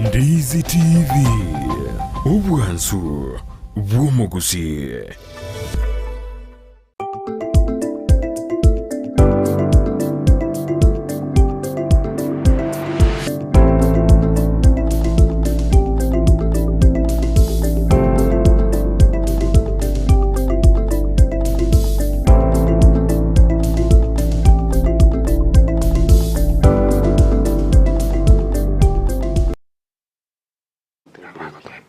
Ndizi TV, obwansu bw'omogusii.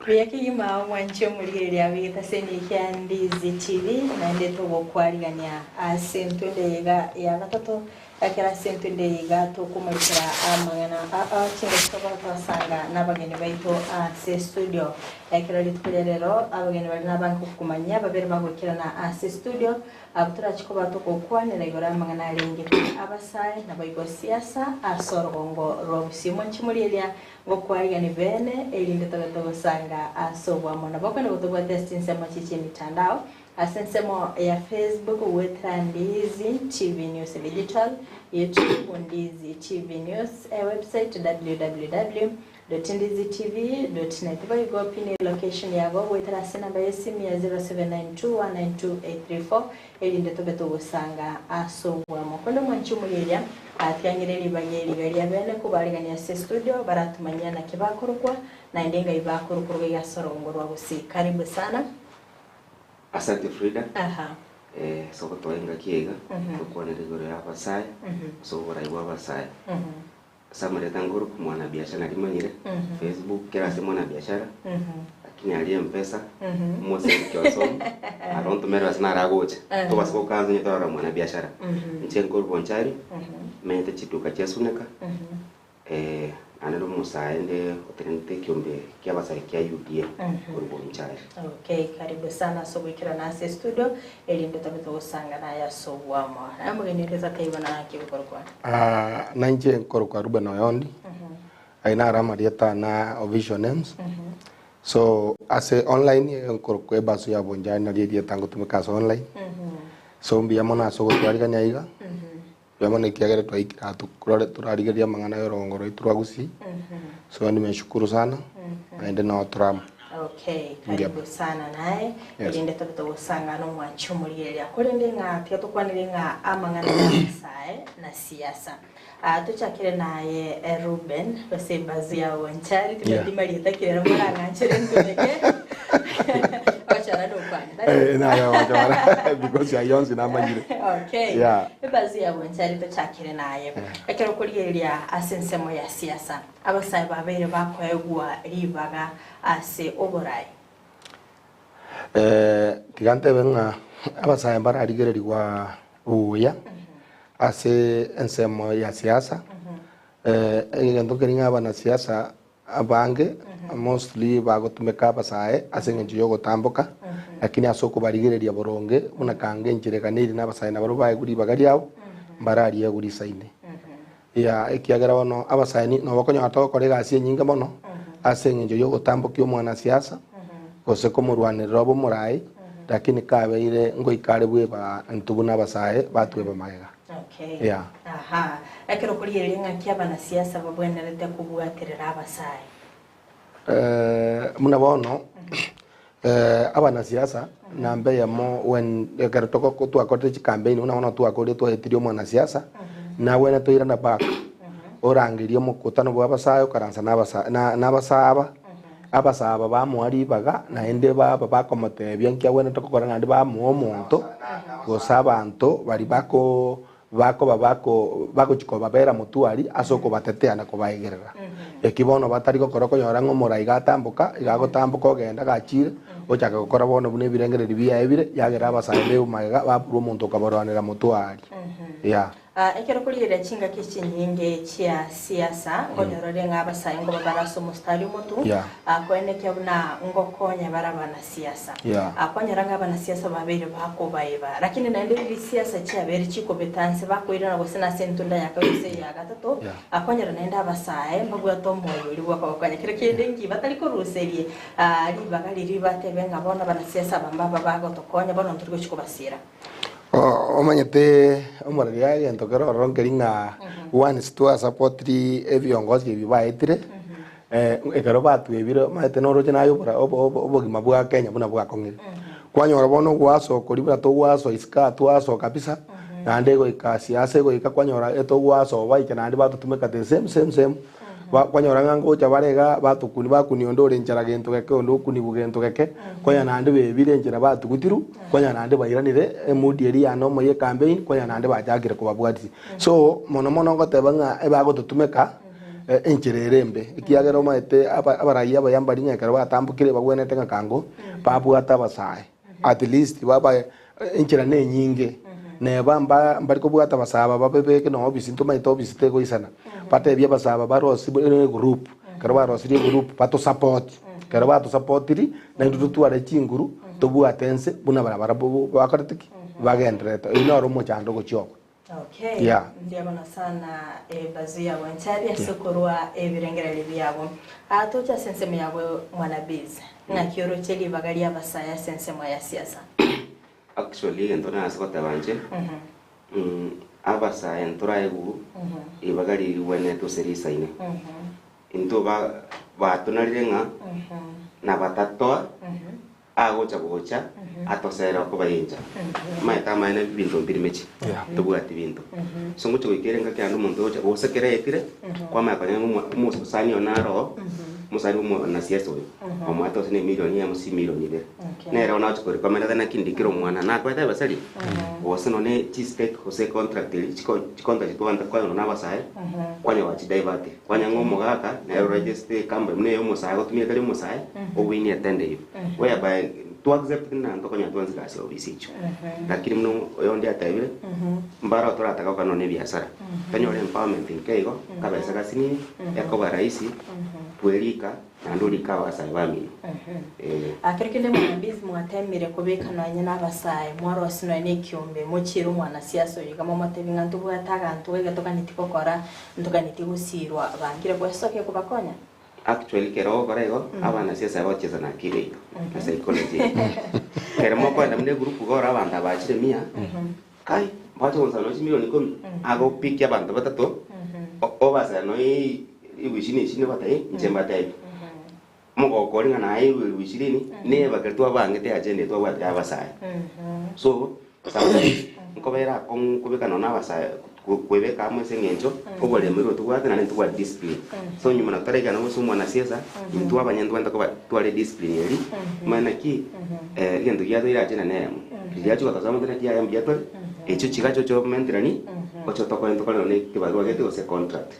Buya kegima omwanche omorigereria bw'egete ase eniki ya Ndizi TV naende togokwarigania ase entwe ende iga ya gatato ekero ase entwe ende iga tokomorekera amang'ana aa chingaki tokora twasanga nabageni baito ase studio ekero rituko ria rero abageni baria nabange gokomanyia babere bagoikerana ase studio Abwo torache koba togokwanera igoro y'amang'ana arenge abasae naboigo siasa ase orogongo rwa Gusii. Mwanche morieria ngokwarigani beene, erinde tobe togosanga ase oboamo. Nabo okwo nigo tobwate ase chinsemo chie chi'emitandao, ase ensemo ya Facebook goetera Ndizi TV News Digital, YouTube Ndizi TV News, ewebsite www. Ndizitv.net Boigo pin elocation yago goetera ase enamba y'esimi ya 0792192834 erinde tobe togosanga ase obwamo. Konde omwanchi omoyeria atiang'ire ribaga eri iga ria bene kobaarigania ase estudio baratumanyia naki bakorokwa naende ngai bakorukorwa iga ase orogongo rwa Gusii. Karibu sana. Asante Frida, Aha. eh, ase ogotoa engaki eye iga, tokwanere igoro ya abasae, ase oborai bwa abasae. Ase amareta nkorokwa mwanabiashara narimanyire, Facebook kera ase mwanabiashara, lakini aria mpesa, omoseri kiosomo, aro ntomere ase naragocha, tobasa gokansa onye torarora mwanabiashara. Inche nkorokwa Onchari, menyete chiduka chia Suneka, naende na omosae nde otenenete ekiombe kia abasae kia UDA korwa Bonchari. Okay, karibu sana ase ogoikerana ase estudio, erinde tobe togosanga naye ase obwamo. Naye omogeni onde totaibo naki okorokwa? Ah, nainche nkorokwa Reuben Oyondi, aye naro amarieta na official names. So ase online nkorokwa ebasu ya Bonchari nario erieta ngotumeka ase online. So mbuya mono ase ogotwarigania iga, mbuya mono ekiagera twaikire aa tokorore torarigereria amang'ana ya orogongo rwaito rwa Gusii. So nimeshukuru sana, naende noo tore amo. Okay, Mbuya. karibu sana naye Yes. erinde tobe togosanga nomwanchi omorigereria korende ng'a tiga tokwanere ng'a amang'ana ya Nyasae na siasa. Ah, tochakere naye eh, Reuben gose ebazu ya Bonchari Yeah. timanyeti marieta ki rero morang'anchere ntumeke ogochora nokwane tari? Eh, naye ogochora because ayio onsi namanyire. Okay. Yeah. Ebazu ya Bonchari tochakere naye ekero okorigereria ase ensemo ya siasa abasae babeire bakoegwa ribaga ase oborai. Tiga ntebe ng'a abasae mbararigererigwa buya ase ensemo ya siasa, egento keria ng'a abanasiasa abange mostly bagotumeka abasae ase eng'encho ya ogotamboka, lakini ase okobarigereria boronge buna kanga enchera eganeiri na abasae nabarabwo baegwe ribaga riabo, mbarariegwe risaine. Yeah, ekiagera bono abasae ni nabo okonyora togokora egasi enyinge mono ase eng'encho ya ogotambokia omwanasiasa gose komorwanerera obe omorai lakini kabeire ngoika are bweba intwe buna abasae batweba magega. Okay. Yeah. Aha. Ekero okorigereria ng'aki abanasiasa babwenerete kobwaterera abasae. Buna bono abanasiasa namba eyemo when ekero toko twakorire chicampaign buna bono twakorire twaetirie omwanasiasa nabwenerete toirana back orangerie omokutano bwa abasae okaransa na abasa na na abasae aba abasae aba bamoa ribaga naende baba bakomotebia nki abwenerete gokora naende bamoa omonto gose abanto baria bako Bakoba bako bagochia kobabera motwari ase okobatetea na kobaegerera. Eki bono batari gokora okonyora ng'a omorai gatamboka, iga agotamboka ogenda gachire, ochaka gokora bono buna ebirengererio biaye bire, yagera abasae be magega baburwa omonto okabarwanera motwari. Yeah. Ah, ekero korigereria chingaki chinyinge chia siasa, nkonyora ore ng'a abasae nkoba bare ase omostari omotu, Yeah. ah, koenekia buna ngokonya bare abanasiasa. Yeah. Ah, kwanyora ng'a abanasiasa babeire bakobaeba, lakini naende riria siasa chiabeire chikobeta nse bakoirana gose nase entunda ya kabere gose eya gatato, Yeah. ah, kwanyora naende abasae mbabwate omoyo oria bw'okobakonya. Kero kende nki batari koruseria ah, ribaga riria batebe ng'a bono abanasiasa aba mbaba bagotokonya bono ntori gochia kobasira. Omanyete omoreri aye egento kere ororo nkeri ng'a once twasapotiri ebiongozi ebi baetire. Ekero batwebire, omanyete noroche naye obora obo obo obogima bwa Kenya buna bwakong'ire. Kwanyora bono ogwasoka oria buna togwasoa isiko aa twasoa kabisa, naende egoika siasa egoika kwanyora etogwasoa baike naende batotumeka the same same same. Ba kwanyora ng'a ngocha bare igaa batokuni bakunia onde ore nchara gento geke onde okunigwa gento geke, kwanyora naende bebire enchera batugutirwe, kwanyora naende bairanire emood eria yane omoyia ecampaign, kwanyora naende bachakire kobabwatisia. So, mono mono ngoteba ng'a ebagototumeka. Enchera ere embe, ekiagera omanyete abarai abaya mbari ng'a ekero batambokire bagwenerete ng'a kango babwate abasae at least babae enchera nenyinge neba mba mbari kobwata abasae aba babebeke na ofisi ntomanyete ofisi tegoisana batebie abasae aba barosie egroup ekero barosirie egroup batosupport ekero batosupportiri naintwe totware chinguru tobwate ense buna barabwo bakorete ki? Bagendererete. Oyio noro omochando ogochia obo. Okay. Yeah. Mbuya mono sana ebazu yabo enchari ase okorwa ebirengererio biabo. Ah, toche ase ensemo yabo mwana Biz. Ng'aki oroche ribaga ri'abasae ase ensemo ya siasa? Actually egento nase goteba inche, abasae ntoraegwe ribaga riria rigwenerete gose risaine. Intwe ba batonarire ng'a nabatatoa agocha gocha atosere okobaincha. Omanyete amaene ebinto mbiri mechi, tobwati binto. So ngocha goika ere engaki ande omonto ogocha gose kera etire, kwamanya konya ng'a omo omosani one naro oo, omosani bwa omonasiasa oyo, omoete gose na emilion eyemo gose emilion ibere. Okay. Nere bono agocha korecommenda naki ndikere omwana, nakoete ebesa riria, gose nonye chistake gose econtract eria chiko chicontract twabanta koenwa na abasae, kwanya gwachidivertire. Kwanya ng'a omogaka nere oregeste ecompany buna eye omosae agotumia tari omosae, owini etender eyio. Whereby to accept buna ntokonyora twensi gasi ofisi echio. Lakini buna oyonde atebire, mbaro toratake gokora nonya ebiasara. Tonyore empowerment nke igo, kabesa gasinini, ekoba rahisi, bwerika naende orike abasae bamino. Eh. Ekero kende mwana mwatemire kobeka nonya na abasae, mwarosia nonya na ekiombe, mochiere omwanasiasa oyo iga momotebie ng'a ntobwate aganto gaiga toganeti gokora, Ntoganetie gosiirwa bangire gwesokia kobakonya. Actually kero ogokora igo abanasiasa bagochesa na akili yaito na psychology yaito. Kero mokoenda buna egroup iga ore abanto abachire mia, kai mbache gonsaba nonya chimilion ikomi, agopikia abanto batato, obasera nonya elfu ishirini ishirini obatebie inche mbatebie. Omogoko oria ng'a naeirwe elfu ishirini, neba ekero twabangete agenda twabwate abasae. So, sometimes nkobera akong'u kobeka nonya na abasae kwebeka amo ase eng'encho oboremerwa tobwate naende ntobwate discipline. So nyuma na totaraikana gose omwanasiasa, intwe abanyene ntobwenerete koba tware discipline eria, omanye naki egento giatoire agenda neyemo. Riria achia gotosoma omanyete naki yaya mbuya tore, echio chigacha oche omenterani, oche otokonye tokore nonya ekebarua gete gose econtract.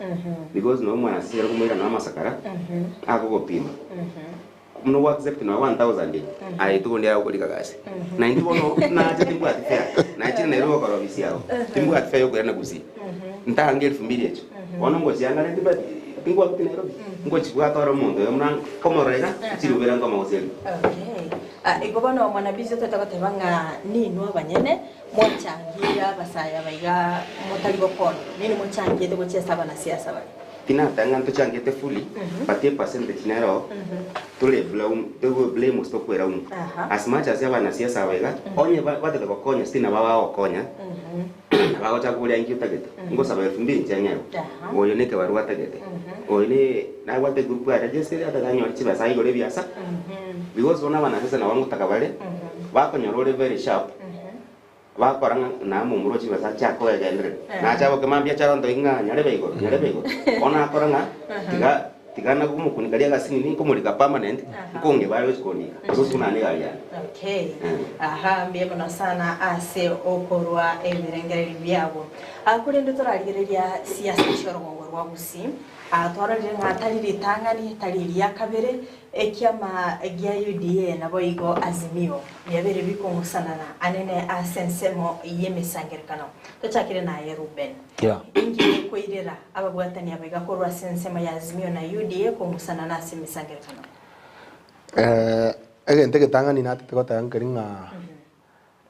Because nonya omwanasiasa ekero okomoira nonya amasakara, agogopima. Buna ogo accept nonya 1000 eye, aye rituko ndiaye okorika gasi. Na intwe bono nache timbwati fare, nachire Nairobi gokora ofisi yao, timbwati fare yokoirana Gusii. Ntange elfu mbili echo, bono ngochiangare timbati tingwabeti Nairobi, ngochibwata ore omonto oyo buna nkomorora iga, chirubera nkoma gose elfu. Okay. Ah, igo bono omwanabizi otete goteba ng'a ninwe abanyene mochangiire abasae aba iga motari gokonywa, ninwe mochangiete gochia ase abanasiasa baria. Tinateba ng'a ntochangete fully, but epercentage nere oo, tore blame, togo blame gose tokwelaumu. As much as abanasiasa aba iga, onye batete gokonya still nabo bagokonya, nabo agochaka koboria inki otagete, ngosaba elfu mbili inche ng'egwe, oyo ne ekebarua atagete, oyo ne nabwate egroup aregisterete atagete anyore chibesa aigore ebiasa, because bono abanasiasa nabo ngotaka bare, bakonyora ore very sharp. Bakora ng'a namomura o chibesa ache akoegendereria, nache aboke mambia ache arontoki ng'a nyarebe igoro, nyarebe igoro. Bono akora ng'a tiga tiga nakomokunika riaga asinini nkomorika permanent, nkongeba are gochia kondika, gose gose buna negari yane. Okay. Aha, mbuya mono sana ase okorwa ebirengererio biabo. Ah, korende torarigereria siasa chi'orogongo rwa Gusii. Ah, twarorire ng'a tari ritang'ani, tari eria kabere, Ekiama gia UDA naboigo Azimio biabeire bikong'usanana anene ase ensemo y'emesangererekano. Tochakere naye Reuben. Yeah. Inki gekoirera ababwatani aba iga korwa ase ensemo ya Azimio na UDA kong'usanana ase emesangererekano? Eh, egento egetang'ani natete goteba nkeri ng'a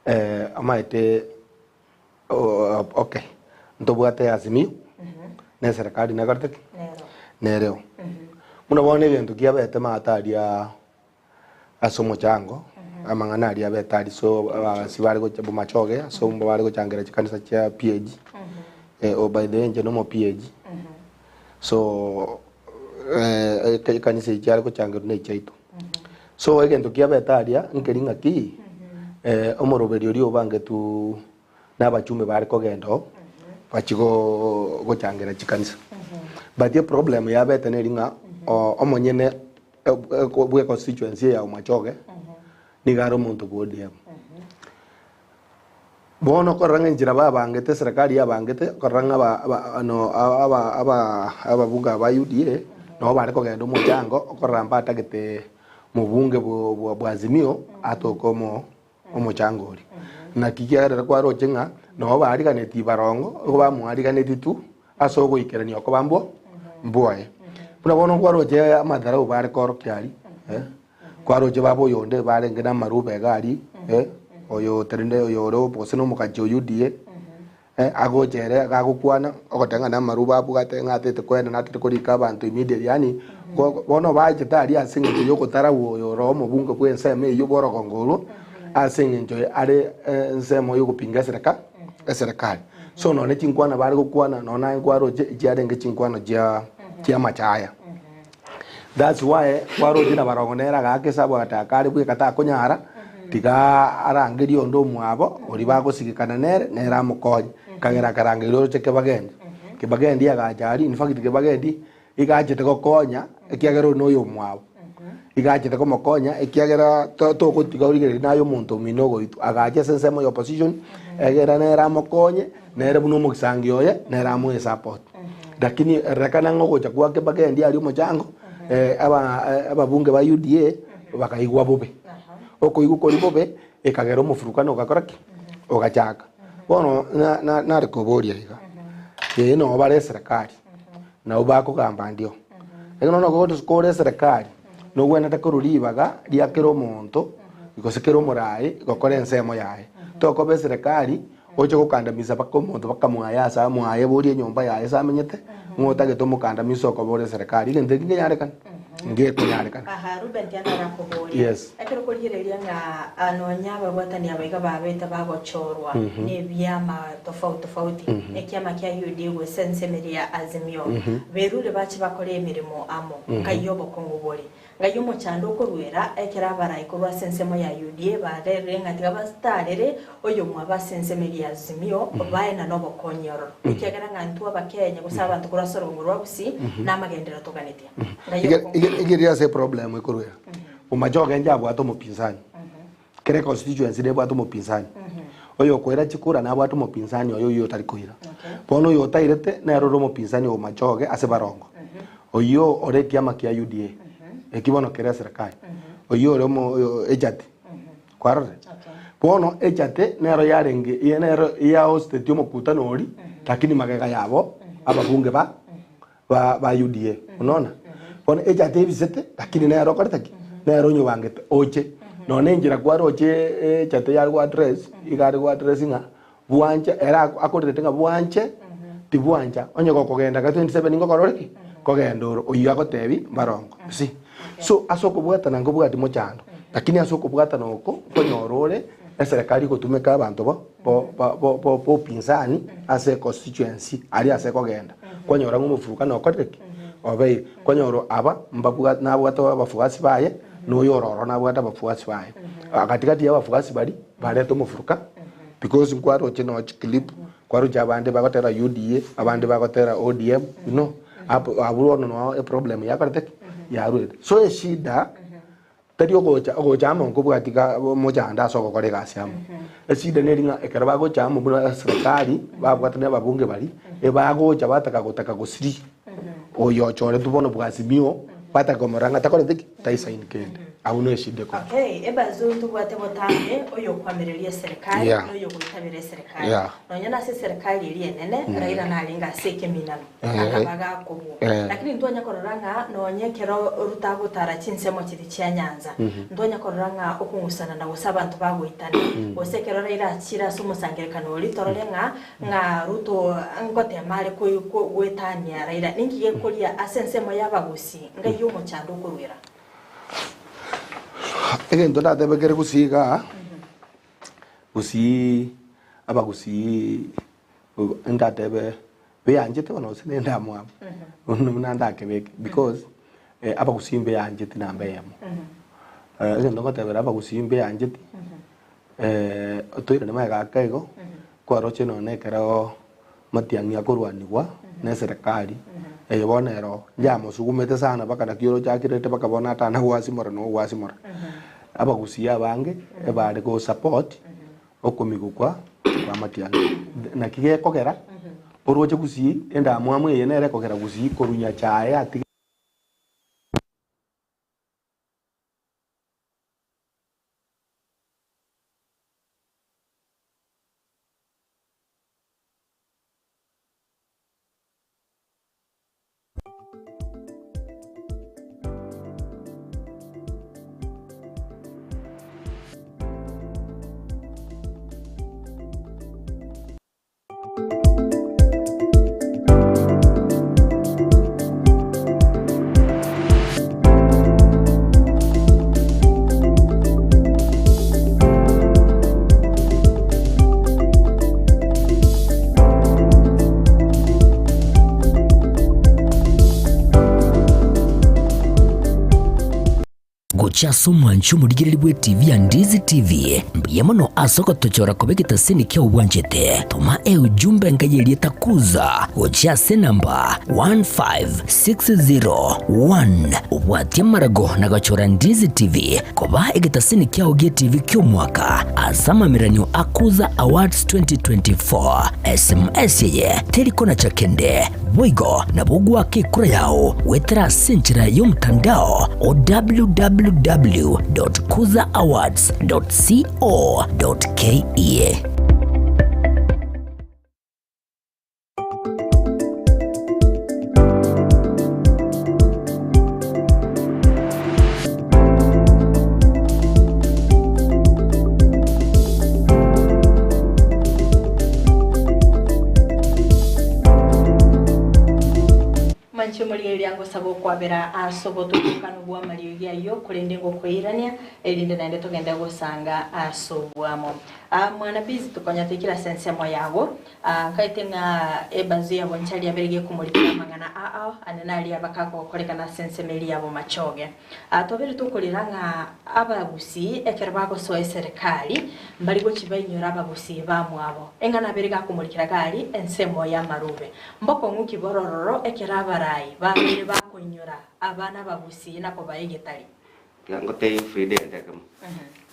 eh, omanyete oh, okay, ntobwate Azimio, na eserekari nekorete ki? Nero. Nereo. Buna bono egento kiabete maate aria ase omochango, amang'ana aria abete aria so abagasi bare gocha bomachoge ase obo bare gochangera chikanisa chia PAG. Eh, oh by the way inche nomo PAG. So, Ekanisa echi chiare gochangerwa na echiaito. So egento kiabete aria nkeri ng'aki omoroberi oria obangetwe na abachumbe bare kogenda oo bachie gochangera chikanisa. But eproblem yabete neri ng'a omonyene bwe econstituency eye ya Bomachoge nigo are omonto bwa ODM. Bono korora ng'a enchera babangete, eserekari yabangete, korora ng'a aba aba no aba aba ababunge aba ba UDA, nabo bare kogenda omochango, okorora mbatagete mobunge bwo bwa bwa Azimio atoke omo omochango oria. Naki kiagerire kwaroche ng'a nabo bariganetie barongo, igo bamoariganetie tu ase ogoikerania okoba mbwo mbwoye. Buna bono kwaroche amadharau bare korokia aria eh. Kwaroche baba oyonde barenge namarube iga aria, eh, oyo otenene oyo ore gose na omokachi o UDA, eh, agocha ere iga agokwana, ogoteba ng'a namarube abwate ng'a atete koenda natete korika abanto immediately yaani go bono bachete aria ase eng'encho ya ogotarau oyo ore omobunge bwa ensemo eywo bwa orogongo orwo, ase eng'encho are ensemo ya ogopinga esereka eserekari. So nonye chinkwana bare gokwana nonye naye kwaroche echiarenge chinkwana chia chiamachaya. That's why kwaroche na barongo nere agaaka esabu agataka are bweka takonyara tiga arangerie onde omwabo oria bagosigekana nere nere amokonye kagera akarangeria oroche Kibagendi. Kibagendi agacha aria in fact Kibagendi iga achete gokonya ekiagera oyo noyo omwabo iga achete komokonya ekiagera to togotiga origereria naye omonto omino ogoitwa agacha ase ensemo ya opposition egere nere amokonye nere buna omogisangi oye nere amoe esupport. Lakini erorekana ng'a ogocha kwa Kibagendi aria omochango, aba ababunge ba UDA bakaigwa bobe. Okoigwa koria bobe, ekagera omofurukano ogakora ki? Ogachaka. Bono na- na- nare koboria iga, ee noo bare eserekari, nabo bakogamba ndio. Ekero nonya ogocha kore eserekari, nogwenerete korwa ribaga ria kera omonto, gose kera omoraai, gokora ensemo yaye. Tokoba eserekari. Oche gokandamisa mpaka omonto mpaka mwaye ase mwaye boria enyomba yaye ase amenyete, ng'a otagete omokandamisa okoba ore eserekari. Egento eki nkenyarekane? Ngekonyarekana. Aha, Reuben tiana arakoboria. Yes. Ekero okorigereria ng'a ah, nonya ababwatani aba iga babete bagochorwa nebiama tofauti tofauti, ekiama kia UDA gose ensemo eria ya Azimio, berure bache bakore emeremo amo, nkai obokong'u bore. Ngai omochando okoruera ekero abarai korwa ase ensemo ya UDA barerire ng'a tiga batarere oyomwabo ase ensemo eria ya Azimio baenane obokonyi ororo ekiagera ng'a intwe abakenya gose abanto korwa ase orogongo rwa Gusii namagenderero toganetie. Ngai obokong'u Iga iga eri ase eproblem ekoruera. Omachoge inche abwate omopinzani. Kera econstituency nebwate omopinzani. Oyo okoira chikura nabwate omopinzani oye oyio otari koira. Bono oyo otairete nere ore omopinzani o Machoge ase barongo. Oyio ore ekiama kia UDA. Eki bono kere eserekari. Oyio ore omo oyo Echate. Kwarorire? Bono Echate nero yarenge ye nero yahosteti omokutano oria, lakini magega yabo ababunge ba ba ba UDA unaona bono echate ebisete lakini nere okorete ki nere onyobangete oche nonye enchera kwaroche echate yare go address iga are go address ng'a bwanche ere akorerete ng'a bwanche tibwancha onye gokogenda iga 27 ngokora ore ki kogenda ore oywo agotebi mbarongo you see so ase okobwatana nkobwati mochando lakini ase okobwatana oko nkonyora ore eserekari egotumeka abanto bo bo bo bo bo upinzani ase econstituency aria ase ekogenda. Kwanyora ng'a omofurukani okorire ki? Obeire. Kwanyora aba mbabwa nabwate abafuasi baye, na oyo ore ororo nabwate abafuasi baye. Gatigati ya abafuasi baria, barete omofuruka, because nkwaroche noo chiclip, kwaroche abande bagotera UDA, abande bagotera ODM, you know, abwo abwo bono noo eproblem yakorete ki? Yarwete. So eshida. Tari ogocha ogocha amo nkobwati ga mochando ase ogokora egasi amo. Eshida neri ng'a ekero bagocha amo buna eserekari babwatani ababunge baria, ebagocha bataka gotaka gosiria oyo ochoretwe bono bwa Azimio, bataka komorora ng'a takoreti ki? Taisaini kende. Abwo no eshida ekorwa. Okay, ebazu ntobwate botambe oyokwamireria eserekari Yeah. na oyogoitabera eserekari. Yeah. Nonya nase eserekari eria enene, Raila narenge ase ekeminano. Akaba gakobua. Lakini ntwanya korora ng'a nonya ekero Ruto agotara chinsemo chiria chia Nyanza, ntwanya korora ng'a okong'usanana gose abanto bagoitana, gose ekero Raila achire ase omosangererekano oria, torore ng'a ng'a Ruto ngotema are koi- ko- goetania Raila. Ninki gekoria ase ensemo y'abagusii ngai omochando okoruera? Egento ndatebe kere gusii igaa, gusii abagusii ndatebe Beanchete bono gose nendamwamu, bono buna ndakebeke because. Abagusii mbeancheti namba eyemo. Egento ngotebera abagusii mbeancheti, toirane magega ake igo, kwaroche nonye ekero matiang'i akorwanigwa na eserekari, eye bono ero yamosugumete sana mpaka naki oroche akirete mpaka bono atana goasimora na ogoasimora. Abagusii abange ebare go support okomigokwa kwa amatiang'i. Naki gekogera oroche gusii endamwamu eye nere ekogera gusii korwa Nyachae atige. Gochia ase omwancho omorigereria bw'etibi ya Ndizi TV, mbuya mono ase ogotochora koba egetasini kia obwanchete. Toma eujumbe enka y'erieta Kuza gochia ase enamba 15601 obwatie amarago na gochora Ndizi TV koba egetasini kiao gi'etibi ki'omwaka ase amameranio a Kuza Awards 2024. SMS eye teri konacha kende. Boigo nabo ogoaka ekura yao goetera ase enchera y'omotandao o www.kuzaawards.co.ke. Manche morigereria ngosaba okwabera ase obotutukanu bw'amariogi ayio, korende ngokoirania, erinde naende togende gosanga ase obwamo. Ah, mwana busy tokonyete kera ase ensemo yago. Ah, nkaete ng'a ebazu yabo nchari yabere gekomorikera amang'ana ao ane naria bakagokorekana ase ensemo eria yabo machoge. Ah, twabere tokorera ng'a abagusii ekero bagosoa eserekari mbari gochi bainyora abagusii bamwabo. Eng'ana abere gakomorikera gari ensemo y'amarube. Mbokong'u ki borororo ekero abarai babeire bakoinyora abana abagusii na kobaa egetari. Tiga ngotebie Frida egento ekemo,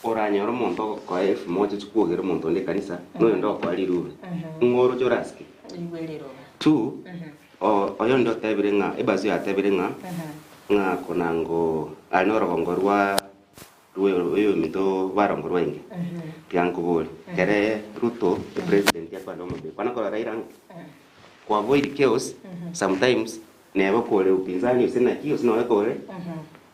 oranyore omonto ogokoa elfu moja ochie kwogera omonto onde ekanisa, na oyonde ogokoa rirube, ng'o oroche orasike? Rigwe rirobe. Two, oyonde otebire ng'a ebazu yatebire ng'a, ng'a konango are norogongo rwa rwe oyominto barongo rwainge. Tiga nkobori, kere Ruto epresident akwane Homa Bay, kwana korora Raila ng'a ko avoid chaos sometimes Neba kore upinzani gose naki gose nonya kore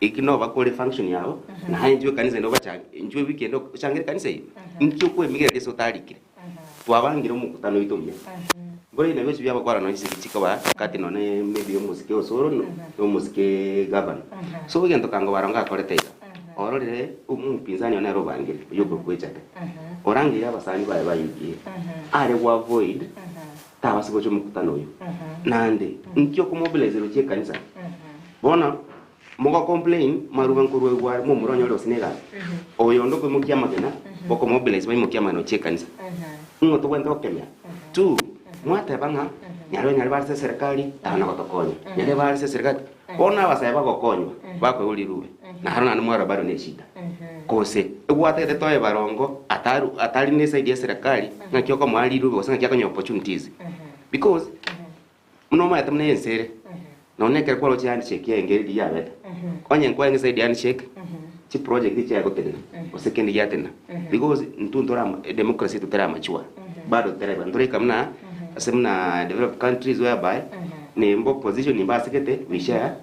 eki noba kore function yabo naye inchwe ekanisa ende obachange inchwe ewiki ende ochangere ekanisa eyio inki okoemigereria ase otarikire twabangire omokutano oito buya bono nabio ebi biabakora nonya chisegi chikoba kati nonye maybe omosike osoro na omosike gavana so egento kango baronge akorete iga ororire omopinzani one nere obangire oywo okorokwa echate orangeire abasani baye ba UDA are go avoid Tabasa gocha omokutano oyio. Naende, inki okomobilize rochia ekanisa? Bono, mogo complain, maruga nkorwa are momura onyore gose negasi. Oyonde okoimokia amagena, bokomobilize baimokie amagena gochia ekanisa. Ng'o tobwenerete gokemera? Two, mwateba ng'a nyarebe nyarebe bare ase eserekari, tana gotokonya. Nyarebe bare ase eserekari. Bono abasae bagokonywa, bakoegwa rirube, naro naende mwarora bado neshida. Gose, egwatagete toe barongo, ataru atari ne side ya serikali, ng'aki okomoa rirube gose ng'aki akonyora opportunities. Because, buna omanyete buna ense ere, nonye ekero kwaroche handshake yaenge riria yabete, onye nkwarenge side ya handshake, chiproject chiaye gotenena, gose kende giatenena. Because, intwe ntora ama edemocracy yaito tera mature, bado teraiba, ntoraika buna ase buna developed countries whereby, nimba opposition nimba asegete, we share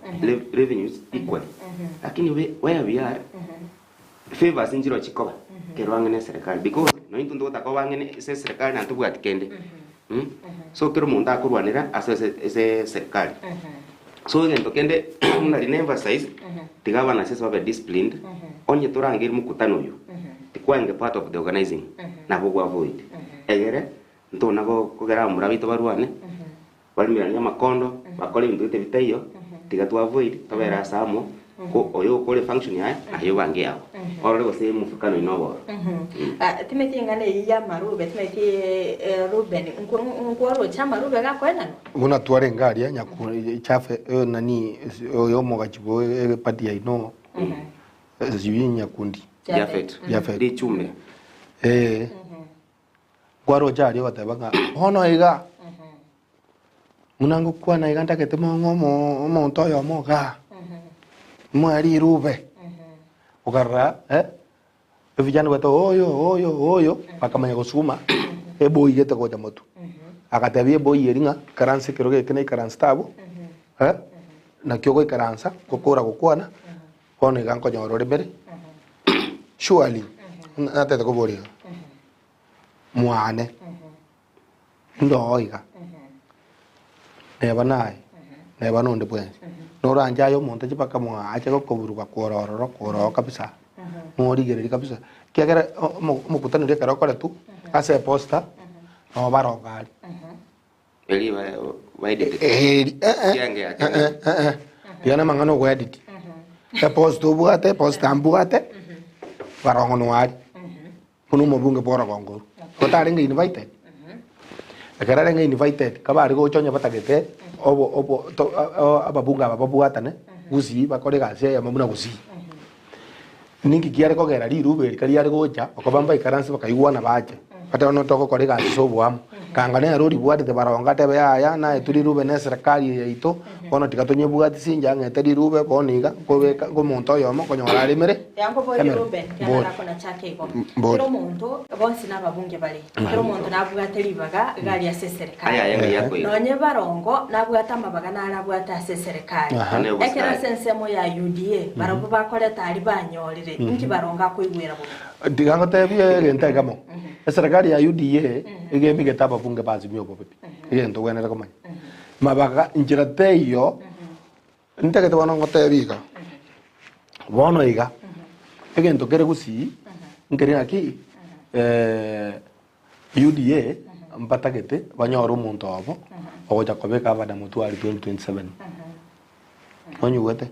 revenues equally. Lakini we where we are, favors nchiro chikoba kero ang'e na eserekari because nonye intwe ntogotaka koba ang'e na ase eserekari naende tobwati kende mh. So kera omonto akorwanera ase ase ase eserekari. So egento kende buna rina emphasize, tiga abanasiasa babe disciplined, onye torangeiri mokutano oywo, tikwaenge part of the organizing, nabo gwa avoid. Egere, ntona kogera abamura baito barwane, Barimeranie amakondo, bakore ebinto gete bitaiyo, Tiga to avoid tobere ase amo, ko oyo okore function yaye, naye obange yago. Orore gose emufukano ime obororo. Ah, timeti eng'ana eyio y'amarube, timeti eh, Reuben, nko- nkworoche amarube gakoenanwa? Buna twarenge aria nyaku chafe eh, nani oyo omogachi bwe eparty yaino sijui nyakundi Jafet. Jafet. Richumbe. Eh. Nkwaroche aria ogoteba ng'a bono iga buna ngokwana iga ntagete mong'e omo omonto oyomo igaa, moe rirube, okarora eh, evijana bagoteba oyo oyo oyo, bakamanya gosuma eboi gete gocha motwe. Agatebia eboi eria ng'a ikaransa ekerogo eke naikaransete abwo, eh, naki ogoikaransa, gokora gokwana, bono iga nkonyora ore mbere, surely, natete koboria iga, mwane. Ndoo iga, neba naye, neba nonde bwensi, noranche aye omonto ache mpaka mwaa ache gokoburuga kworo ororo kworo oo kabisa, morigereria kabisa, ekiagera omo omokutano oria ekero okoretwe ase eposta, nabo baronga aria. Erio baedit. Eri eh eh, Kiange ya eh kera. eh, eh eh, tiga na amang'ana ogoedit, eposta obwate, eposta mbwate, barongo noo aria. Buna omobunge bw'orogongo orwo, otarenge invited. Ekero arenge invited, kabare gocha onye batagete obo obo to ababunge aba babwatane gusii bakore egasi eyemo buna gusii. Ninki kiare kogera rirube eri kariare gocha, okoba mbaikaranse bakaigwana bache, batebe no togokora egasi ase oboamo. Kanga nere oribwatete baronge atebe yaya naetwe rirube na eserekari eye yaito, bono tiga tonyebwati sinche ang'ete rirube bono iga nkobeka omonto oyomo okonyora aremere Yango bori emere. Reuben, Mbori. kiagera akonacha igo. Mbori. Kera omonto, bonsi nababunge bare, kera omonto nabwate ribaga iga aria ase eserekari. Aya aye ng'ai akoira. Nonye barongo nabwate amabaga naro abwate ase eserekari. Aha. Ane Ekero obosikari. ase ensemo ya UDA, barabwo bakoreta aria banyorire, inki barongo akoigwera bobe? Tiga ngotebie egento ekemo, eserekari ya UDA iga emigete ababunge ba Azimio bobe pi, egento ogwenerete komanya. Mabaga nchera teiyo, ntagete bono ngotebie iga, bono iga, egento kere gusii, nkeri naki, UDA mbatagete banyore omonto obo ogocha kobeka abana motwe aria 2027. Nonyigwete?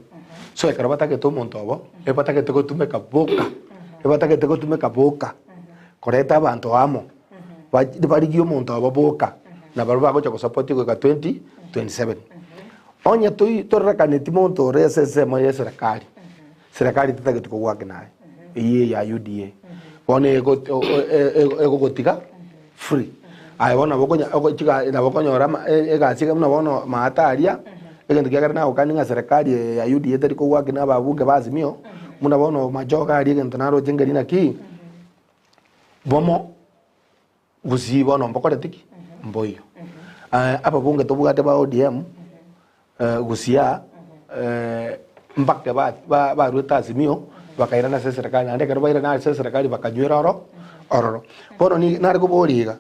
So ekero batagete omonto obo, ebatagete gotumeka boka, ebatagete gotumeka boka, koreta abanto amo, barigie omonto obo boka, na barabwo bagocha gosupport goika 2027. Onye toi torerekaneti monto ore ase ensemo ya eserekari, serekari tetageti kogwaki naye, eyio ya UDA. Bono ego egogotiga free. Aye bono nabo okonya ogochiga nabo okonyora ama egasi buna bono maate aria, egento kiagera nagokania ng'a serekari eye ya UDA teri kogwaki na ababunge ba Azimio, buna bono Machoge aria egento naroche nkeri naki, bomo Gusii bono mbokoreti ki? Mboiyo. Ababunge tobwate ba ODM gusii aa mbake baruete Azimio bakairana ase eserekari naende ekero bairana ase eserekari bakanywera oro ororo. Bono nare koboria iga,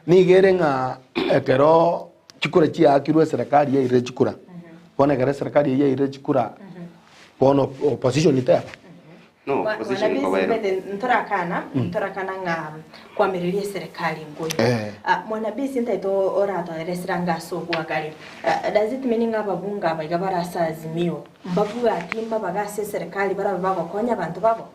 nigo ere ng'a ekero chikura chiaakirwe eserekari yairire chikura, bono ekero eserekari eyio yairire chikura, bono opposition teba. No opposition nkoba ero. Mwanabisi ntorakana ntorakana ng'a kwamereria eserekari nkoyo. Eh. Ah, mwanabisi ntaete oratoeresera anga ase obwagare. Ah, does it mean ng'a ababunge aba iga bare ase Azimio mbabwati mbabaga ase eserekari barabe bagokonya abanto babo?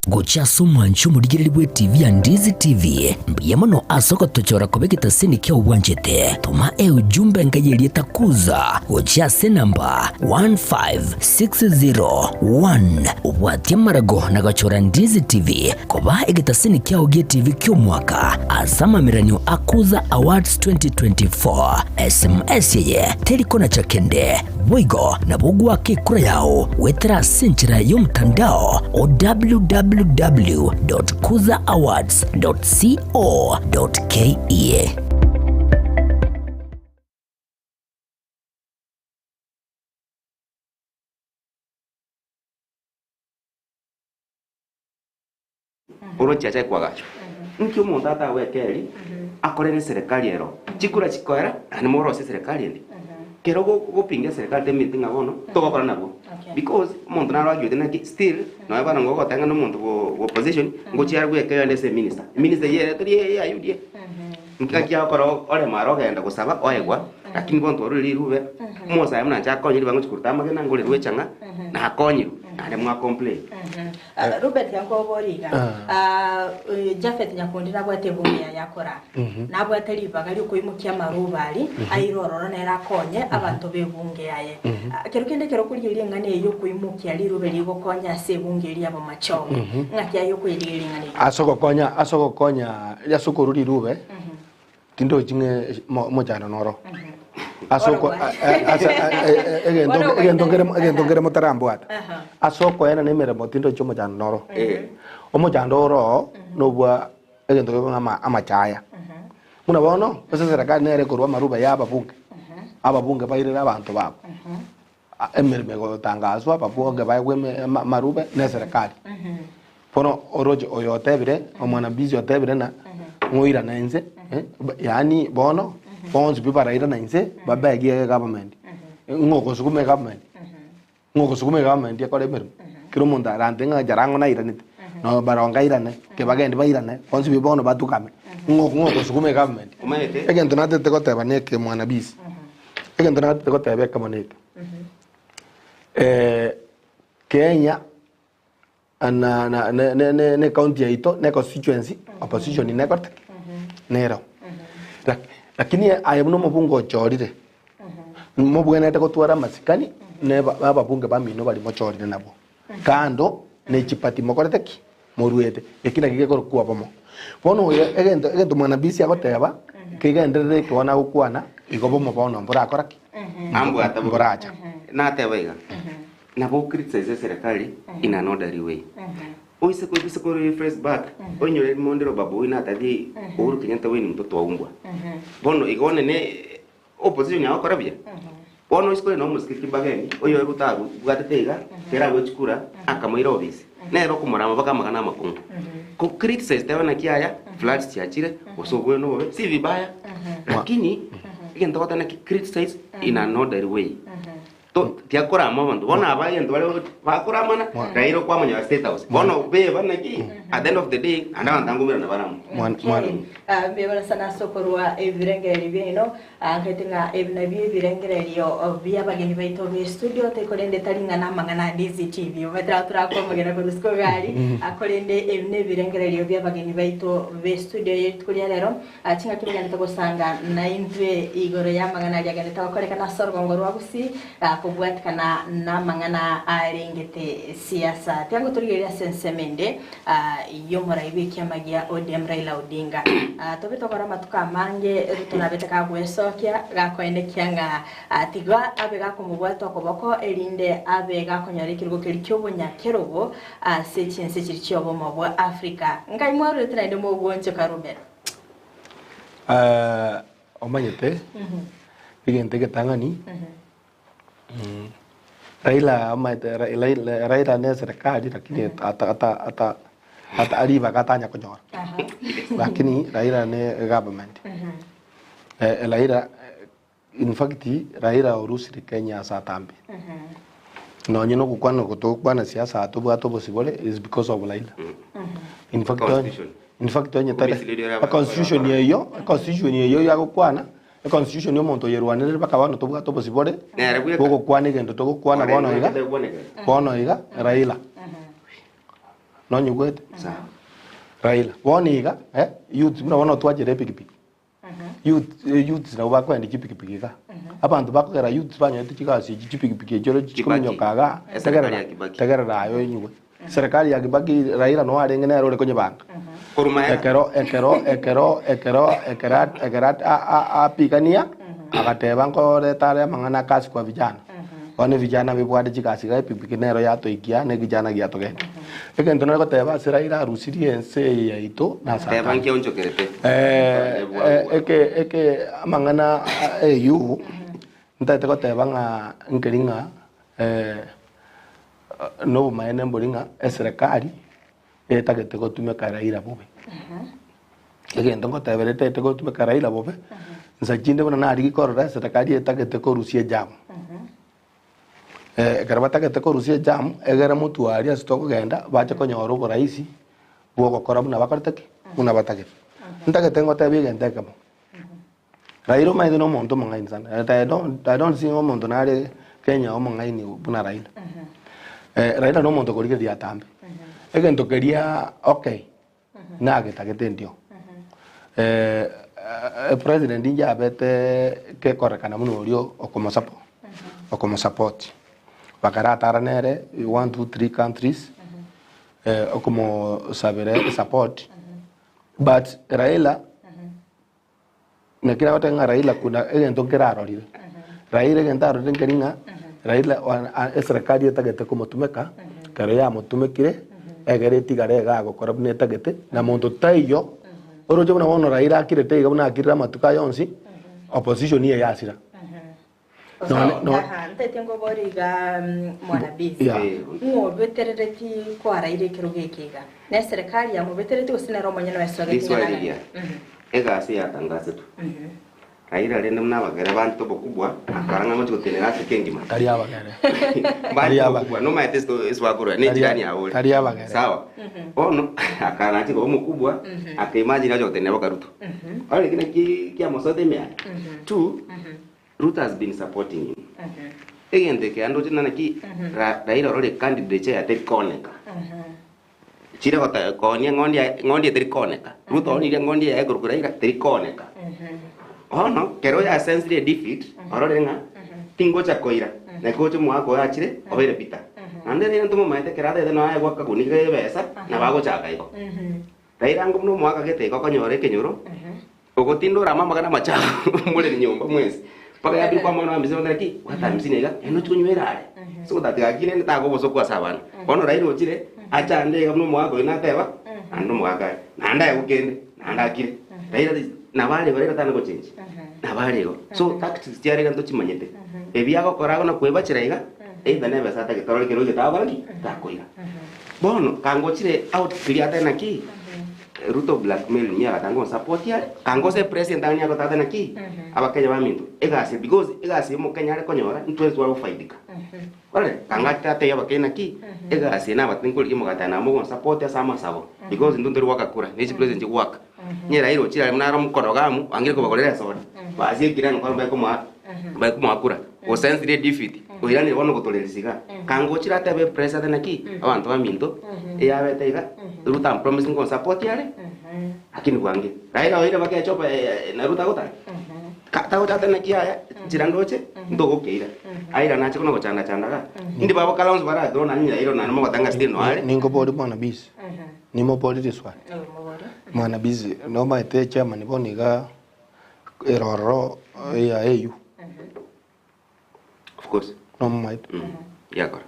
Gochia ase omwancho omorigereria bw'etibi ya Ndizi TV, mbuya mono ase ogotochora koba egetaseni kiao bwanchete. Toma eujumbe enka y'erieta Kuza gochia ase enamba 15601 obwatie amarago na gochora Ndizi TV koba egetaseni kiao gi'etibi ki'omwaka ase amameranio a Kuza Awards 2024. SMS eye teri konacha kende. Naboigo nabo ogoaka ekura yao goetera ase enchera y'omotandao o www.kuzaawards.co.ke. Oroche ache koagachwa. Nki omonto atagweka eri akorere eserekari ero? Chikura chikoera naende morosie eserekari ende. Kero ogopinga eserekari temineti ng'a bono togokora nabwo. Because omonto naro arguete naki still nonya bono ngogoteba ng'a na omonto bwa opposition ngochia are gweka oyonde ase eminister. Eminister eyio ere tori eya UDA. Ngaki agokora orema aro ogenda gosaba oegwa lakini bono twarure rirube omosae buna inche akonyire bangochi koruta amagena ngorerwe echang'a nakonyirwe naende mwa complain. Robert akoboria iga, Japhet Nyakundi nabwate ebunge yaye akora, nabwate ribaga riokoimokia amaroba aria aire ororo nere akonye abanto b'ebunge yaye. Kero kende ekero okorigereria eng'ana eye yokoimokia rirobe rigokonya ase ebunge eria y'abamachome, ng'aki aye okoyerigereria eng'ana eyio? Ase ogokonya ase ogokonya ase okorwa rirube. Tindochi ng'a omochando noro. Ase oko ase egento egento nkere egento nkere motarambwata. Ase okoenana emeremo tindochi omochando noro. Omochando oro oo nobwa egento gekong'a ama amachaya. Buna bono, ase eserekari nere ekorwa amaruba ya ababunge, ababunge bairere abanto babo. Emeremo egotangaswa, ababunge baegwe amarube na eserekari. Bono oroche oyo otebire, omwana busy otebire ng'a ng'oirana inse, yaani bono bonsi pi barairana inse babegie egovernment, ng'o ogosukuma egovernment? Ng'o ogosukuma egovernment ekore emeremo? Kera omonto arante ng'a Jarango nairanete, na Barongo airane, Kibagendi bairane, bonsi pi bono batukame, ng'o ng'o ogosukuma egovernment? Omanyete? Egento natete goteba neke mwana busy. Egento natete goteba ekemo neke, Kenya na na ne ne ne ne county yaito ne constituency opposition nekorete ki? Nero. Lak- Lakini aye buna omobunge ochorire, mobwenerete gotwara amasikani na aba ababunge bamino baria mochorire nabwo. Kando ne chipati mokorete ki? Moruete. Eki nakio gekorokwa obomo. Bono oyo egento egento mwanabisi agoteba, kegenderere eke bono agokwana, igo bomo bono mborakora ki? Ambwate bobe. Mboracha. Nateba iga, nabo o criticize eserekari in an orderly way. Oise koibisa kore refresh back, oinyore rimondo babu oino atari Uhuru Kenyatta we ni mtoto wa umbwa. Bono igo onene Opposition yagokora buya? Bono isiko ere nomosike Kibagendi, oyo Ruto abwatete iga, kera agwe chikura, akamoira obisi. Nere okomorama mpaka amang'ana amakong'u. Ko criticize teba naki aya, floods chiachire, gose obobe nobobe, si vibaya, lakini egento ogoteba naki criticize in an orderly way. To tiakorama abanto, bono aba egento bare bakoramana, Raila okwamanya State House. Bono beba naki, at the end of the day, naende abanto angomerana baramo. Mwana- mwana- Okay. Mbuya sana ase okorwa ebirengererio biaino. Nkaete ng'a ebi nabio ebirengererio bi'abageni baito be studio, korende tari ng'a namang'ana ande ase etibi. Omanyete nabo torakwamogera korwa isiko gari, korende ebi nebirengererio bi'abageni baito be studio ye rituko ria rero. Chingaki bagenderete gosanga naintwe igoro y'amang'ana aria agenderete gokorekana ase orogongo rwa Gusii, kobwatikana namang'ana arengete siasa. Tiga torigererie ase ensemo ende. y'omorai bw'ekiama gia ODM Raila Odinga. Tobe tokora amatuko amange Ruto nabete kagwesokia gakoenekia ng'a tiga abe gakomobwata okoboko erinde abe gakonyora ekerogo keria ki'obonyakerogo ase chinse chiria chi'obomo bwa Africa. Nkai mwarurete naende mogwonchoka Ruben? Omanyete egento egetang'ani Raila omanyete Raila ne eserekari lakini ata ata ata ata ribaga atanya konyora. Lakini Raila ne egovernment. Raila in fact Raila orusire Kenya ase atambe. Nonye na ogokwana oko togokwana siasa aa tobwate obosibore is because of Raila. In fact onye Constitution. in fact onye tari Omisiri ore abanto econstitution eyio econstitution eyio yagokwana Econstitution y'omonto oyerwanerire mpaka bono tobwate obosibore Nere bweka. bw'ogokwana egento togokwana Ore bono iga bweka tagokwanekera. bono iga Raila nonyigwete Sawa. Raila bono iga eh, youth buna bono twachire epikipiki youth eh, youths nabo bakoenda chipikipiki iga abanto bakogera youths banyorete chigasi echi chipikipiki echio oro chikominyoka igaa Eserikali tegerera ya Kibaki. tegerera aye oinyigwe Serikali ya Kibaki Raila noo arenge nere ore konyebanga. Korwa maega. Ekero ekero ekero ekero ekero ekero apigania agateba nkoreta are amang'ana akasi kwa vijana. Bono evijana bibwate chigasi iga epikipiki nero yatoikia na ekijana giatogendia. Egento nare goteba ase Raila arusirie ense eye yaito na Teba Satani. nkionchokerete. Eh, eh, eke eke amang'ana eywo ntagete goteba ng'a nkeri ng'a eh, nobomaene mbori ng'a eserekari etagete gotumeka Raila bobe. Egento ngotebera etagete gotumeka Raila bobe, nsa chinde buna narigia korora eserekari etagete korusia ejamu. Ekero batagete korusia ejamu, egere motwe aria ase tokogenda bache konyora oboraisi bwa ogokora buna bakorete ki? Buna batagete. Ntagete ngotebie egento ekemo, Raila omanyete na omonto omong'aini sana, and I don't, I don't see omonto nare Kenya omong'aini buna Raila. Raila na omonto okorigereria atambe, egento keria okay, nagetagete ndio. Epresident inche abete kekorekana buna oria okomosapo okomosupport, bakaratara nere one, two, three countries, okomosabera esupport, but Raila. Naki nagoteba ng'a Raila kuna egento nkerarorire. Raila egento arorire nkeri ng'a Raila eserekari etagete komotumeka, ekero yamotumekire, egere etigare iga agokora buna etagete, na monto taiyo oroche buna bono Raila akirete iga buna akirire amatuko aya onsi, opposition eye yasira. Nonye So, no aha, ntaete nkobore iga mwana Biz, Yeah. ng'o obeterereti kwaraire ekerogo eke iga? Ne eserekari yamobetereti gose nere omonyene oesogetie Riswali ng'a riria, Mhm. egasi yatangasetwe. Raila rende buna abagere bante obokubwa, akara ng'a ngochi gotenena Africa engima. Tari abagere. Tari Bante abagere. obokubwa, nomaete ase ase bakorwa, ne Tari ejirani yao ore. tari abagere. Sawa. Bono, akara nache koba omokubwa, akaimagine ache gotenena boka Ruto. Ore eki naki kiamosoete ime aye. Two, Ruto has been supporting him. Egento eke ande oche naki Raila orore candidate yaye teri kooneka. Chire gota koonia eng'ondi yaye eng'ondi eye teri kooneka. Ruto oonirie eng'ondi yaye korwa Raila teri kooneka. Bono kero yasensire edefeat orore ng'a tingocha koira naki oche omogaka oyo achire obeire bitter. Naende Raila ntomomaete ekero atagete nonya aegwe akaguni ka ebesa nabo agochaka igo. Raila ango buna omogaka gete igo okonyora ekenyoro Ogotinda orame amagena amachafu more nyomba mwensi mpaka yabire kwa amagena amisini bateba ki bwata amisini iga yaani ochie konywera are ase gotatiga gaki rende takoba obosooku ase abana. Bono Raila ochire achande iga buna omogaka oyio nateba naende omogaka aye naende aegwe kende naende akire. Raila is nabo are igo Raila tana gochenji nabo are igo. So tactics chia Raila ntochimanyete ebi agokora agwo na koebachera iga either na ebesa atagete orore kero oche tagokora ki takoira. Bono kangochire out keria atari naki. Ruto blackmail me agatanga onsupport are kanga ose president ang'e agotata naki abakenya baminto egasi because egasi ya omokenya are konyora intwe tware gofaidika orore kanga atatebia abakenya naki egasi eye nabate nkorigia omogati aye nabo mogonsupport ase amasabo because intwe ntori goaka kura ne chipresident chigoaka onye Raila ochire aria buna are omokono iga amo bangire kobagorera esoda basiekire ng'a bono bakomoa bakomoa kura osensire edefeat oiranire bono gotorerisia igaa. Kanga ochire atebe epressure ate naki abanto baminto eyabete iga Ruto am promising gonsupport are lakini bwange Raila oire mpaka echopa na Ruto agotaka Ka- tagocha ate naki yaya nchera ndoche ntogokeira aira nache kona gochanda chanda igaa indi babo Kalonzo barabe nonye Raila nonye mogotanga still noare Ninkobori bwana Biz, nimobori riswali. Mwana Biz, nomaete chairman bono iga erororo ya AU. Of course. Nomomaete. Mm. Yakora.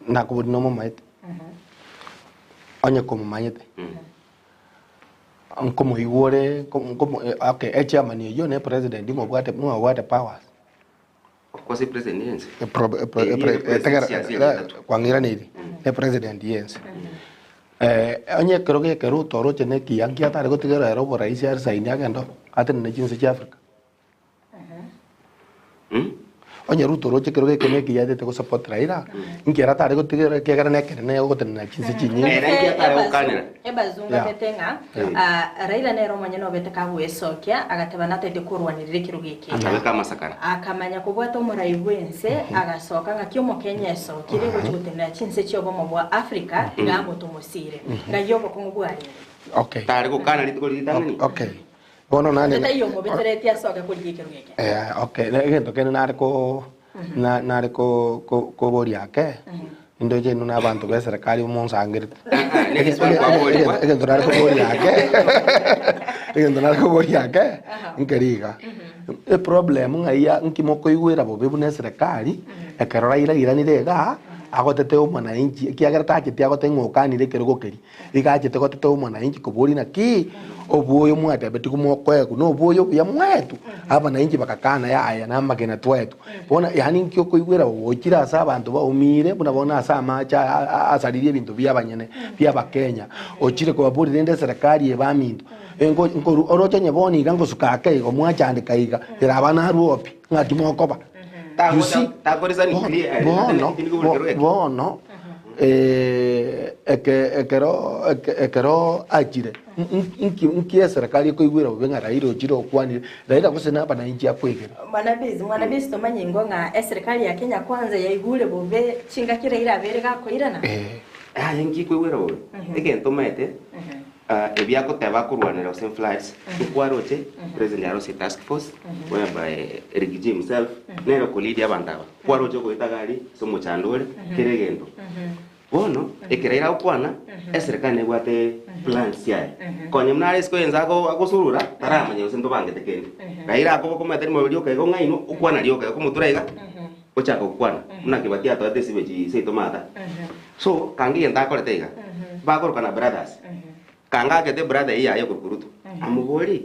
Nakobori nomomaete. Onye komomanyete. Mm. Nkomoigwa ore nko- nkomo eh, okay, echairman eyio ne president mobwate mwabwate powers. Of course president yense. E pro- e pro- e Eh, pre- ye president tegera- siasa eh, etatu. kwang'iraneirie ne president yense. Eh, onye ekero geke Ruto oroche ne ekiya nki atare gotigera ere oboraisi aresign agende oo, atenene chinse chia Africa. Onye Ruto oroche kero geke nekiya atete gosupport Raila, inki ere atare gotigera ekiagera nekerene ogotenena chinse chinyinge. Ere nki atare gokanera. Ebazungu Yeah. abete ng'a ah, Raila nere omonyene obete kagoesokia agateba natagete korwanerera ekerogo eke iga. Akabeka amasakara. Akamanya kobwata omorai bw'ense agasoka ng'aki omokenya esokire gochia gotenena chinse chi'obomo bwa Africa iga amotomosire. Ng'ai obokong'u bwarenge. Okay. Tare gokana rituko ritang'ani. Okay. Bono nane Onde taiyo omobeteretie asoke korigia ekerogo eke. Eh, okay, ne- egento kende nare ko na- nare ko ko- koboria ake, indoche inwe na abanto ba eserekari monsangerete. Ah, ah, ne egeswali kwaborigwa. Egento nare koboria ake. Egento nare koboria ake, nkeri iga. Eproblem ng'ai ya nki mokoigwera bobe buna eserekari, ekero Raila airanire igaa, agotete omwananchi ekiagera tacheti agote ng'a okanire ekerogo keria. Iga achete gotete omwananchi koboria naki, obwoyo mwatebetigwe mokoegwa na obwoyo obuya mwaetwe? Abananchi bagakana yaya namagena twaetwe. Bono yaani nki okoigwera gochire ase abanto baumire buna bono ase amache aya asaririe ebinto bi'abanyene bi'Abakenya, ochire kobaboria rende eserekari eye baminto, engo nkoru oroche onye bono iga ngosuka ake igo mwachandeka iga, ere abana arwe opi, ng'aki mokoba? You see? Takorisani Bono clear, bono bono, bono eke ekero eke ekero achire nki nki eserekari ekoigwera bobe ng'a Raila ochire okwanire, Raila gose na abananchi akoegera. Mwanabizi, mwanabizi tomanye ingo ng'a eserikari ya Kenya Kwanza yaigure bobe chingaki Raila abeire gakoirana? Eh. Aye nki koigwera bobe? Egento omanyete, ebi agoteba akorwanera gose floods, nkwaroche president arosie task force whereby Riggy G himself nere okolead abanto aba. Kwaroche ogoeta iga aria ase omochando ore kera egento. Bono ekero Raila agokwana, eserekari nebwate plans chiaye. Konya buna are isiko ense agosurura, taramanya gose ntobangete kende. Raila akoboka omanyete rimo rioka iga ong'ainwa, okwana rioka iga okomotura iga, ochaka gokwana. Buna Kibaki atoete esibechi seito maata. So, kanga egento akorete iga, bakorokana brothers, kanga akete brother eyio yaye okorokwa Ruto, amoborie,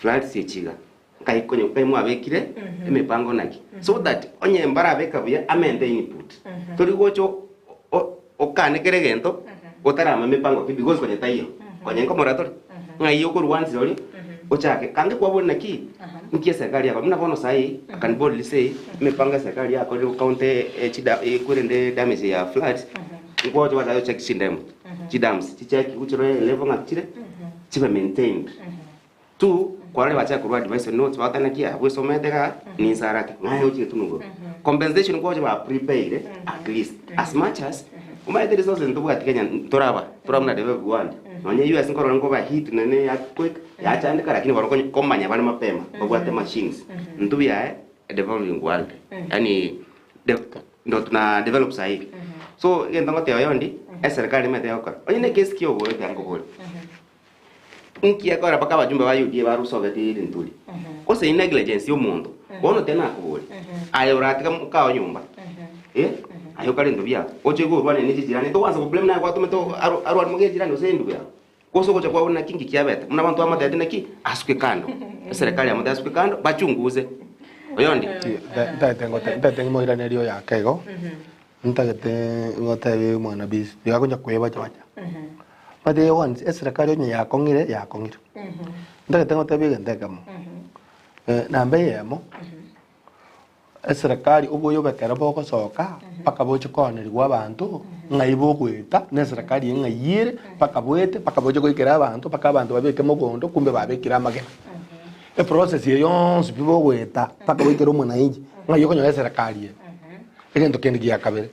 floods echi iga, Nkai konya nkai mwabekire emepango naki so that onye mbarabeka buya amente input tori gocha okane kera egento otarama emepango ki because konya taiyo konya nkomorora tore ng'ai okorwa once oria ochake kange kwabori naki nki eserikari yakora buna bono saii I can boldly say emepango eserikari yakorire gocounter chida ekwerende damage ya floods nkwagocha gwachaka gocheck chindemu chidams chicheki chirore level ng'aki chire chibe maintained. Two, kwarore bachake korwa advice notes bagoteba naki aya bwesomete igaa ninse arake ng'aye gochia getunwa igoro. Compensation nkwagocha ba prepaire at least as much as omanyete resources ntobwati Kenya ntoraba toraba buna developed world nonye US nkorora nkoba hit nene earthquake yachandeka lakini barobwo komanya bare mapema babwate machines intwe biaye developing world yaani de ndo tuna develop sahi so egento ngoteba oyondi eserikari nimanyete egokora onye ne ekesi kia oboete nkobori. Inki ekogera mpaka abajumbe ba UDA barusogeti rinturi? Gose ni negligence y'omonto. Bono tena nakoboria, aye oratiga mokao nyomba, eh, aye okare ebinto biao, oche igo orwane ne chijirani, togwansa ko blame naye gwatomete arwane moga ejirani gose endugu yao. Gose ogocha kwabo naki inki kiabete? Buna abanto bamotebeti naki, asuke kando. Eserekari yamotebia asuke kando, bachunguze. Oyondi. Ntagete ngote ntagete ng'imoiranerie oyo ake igo, ntagete ngotebie omwana bisi, tiga akonya koebacha bacha. Omanyete once eserekari onye yakong'ire, yakong'ire. Ntagete ngotebie egento ekemo, namba eyemo, eserekari oboyobe ekero bogosoka, mpaka boche koonerigwa abanto, ng'ai bogoeta, na eserekari eye ng'ai ere, mpaka boete, mpaka boche goikera abanto, mpaka abanto babeke mogondo, kumbe babekire amagena. Eprocess eye yonsi pi bogoeta, mpaka boikere omwananchi, ng'ai okonyora eserekari eye. Egento kende gia kabere,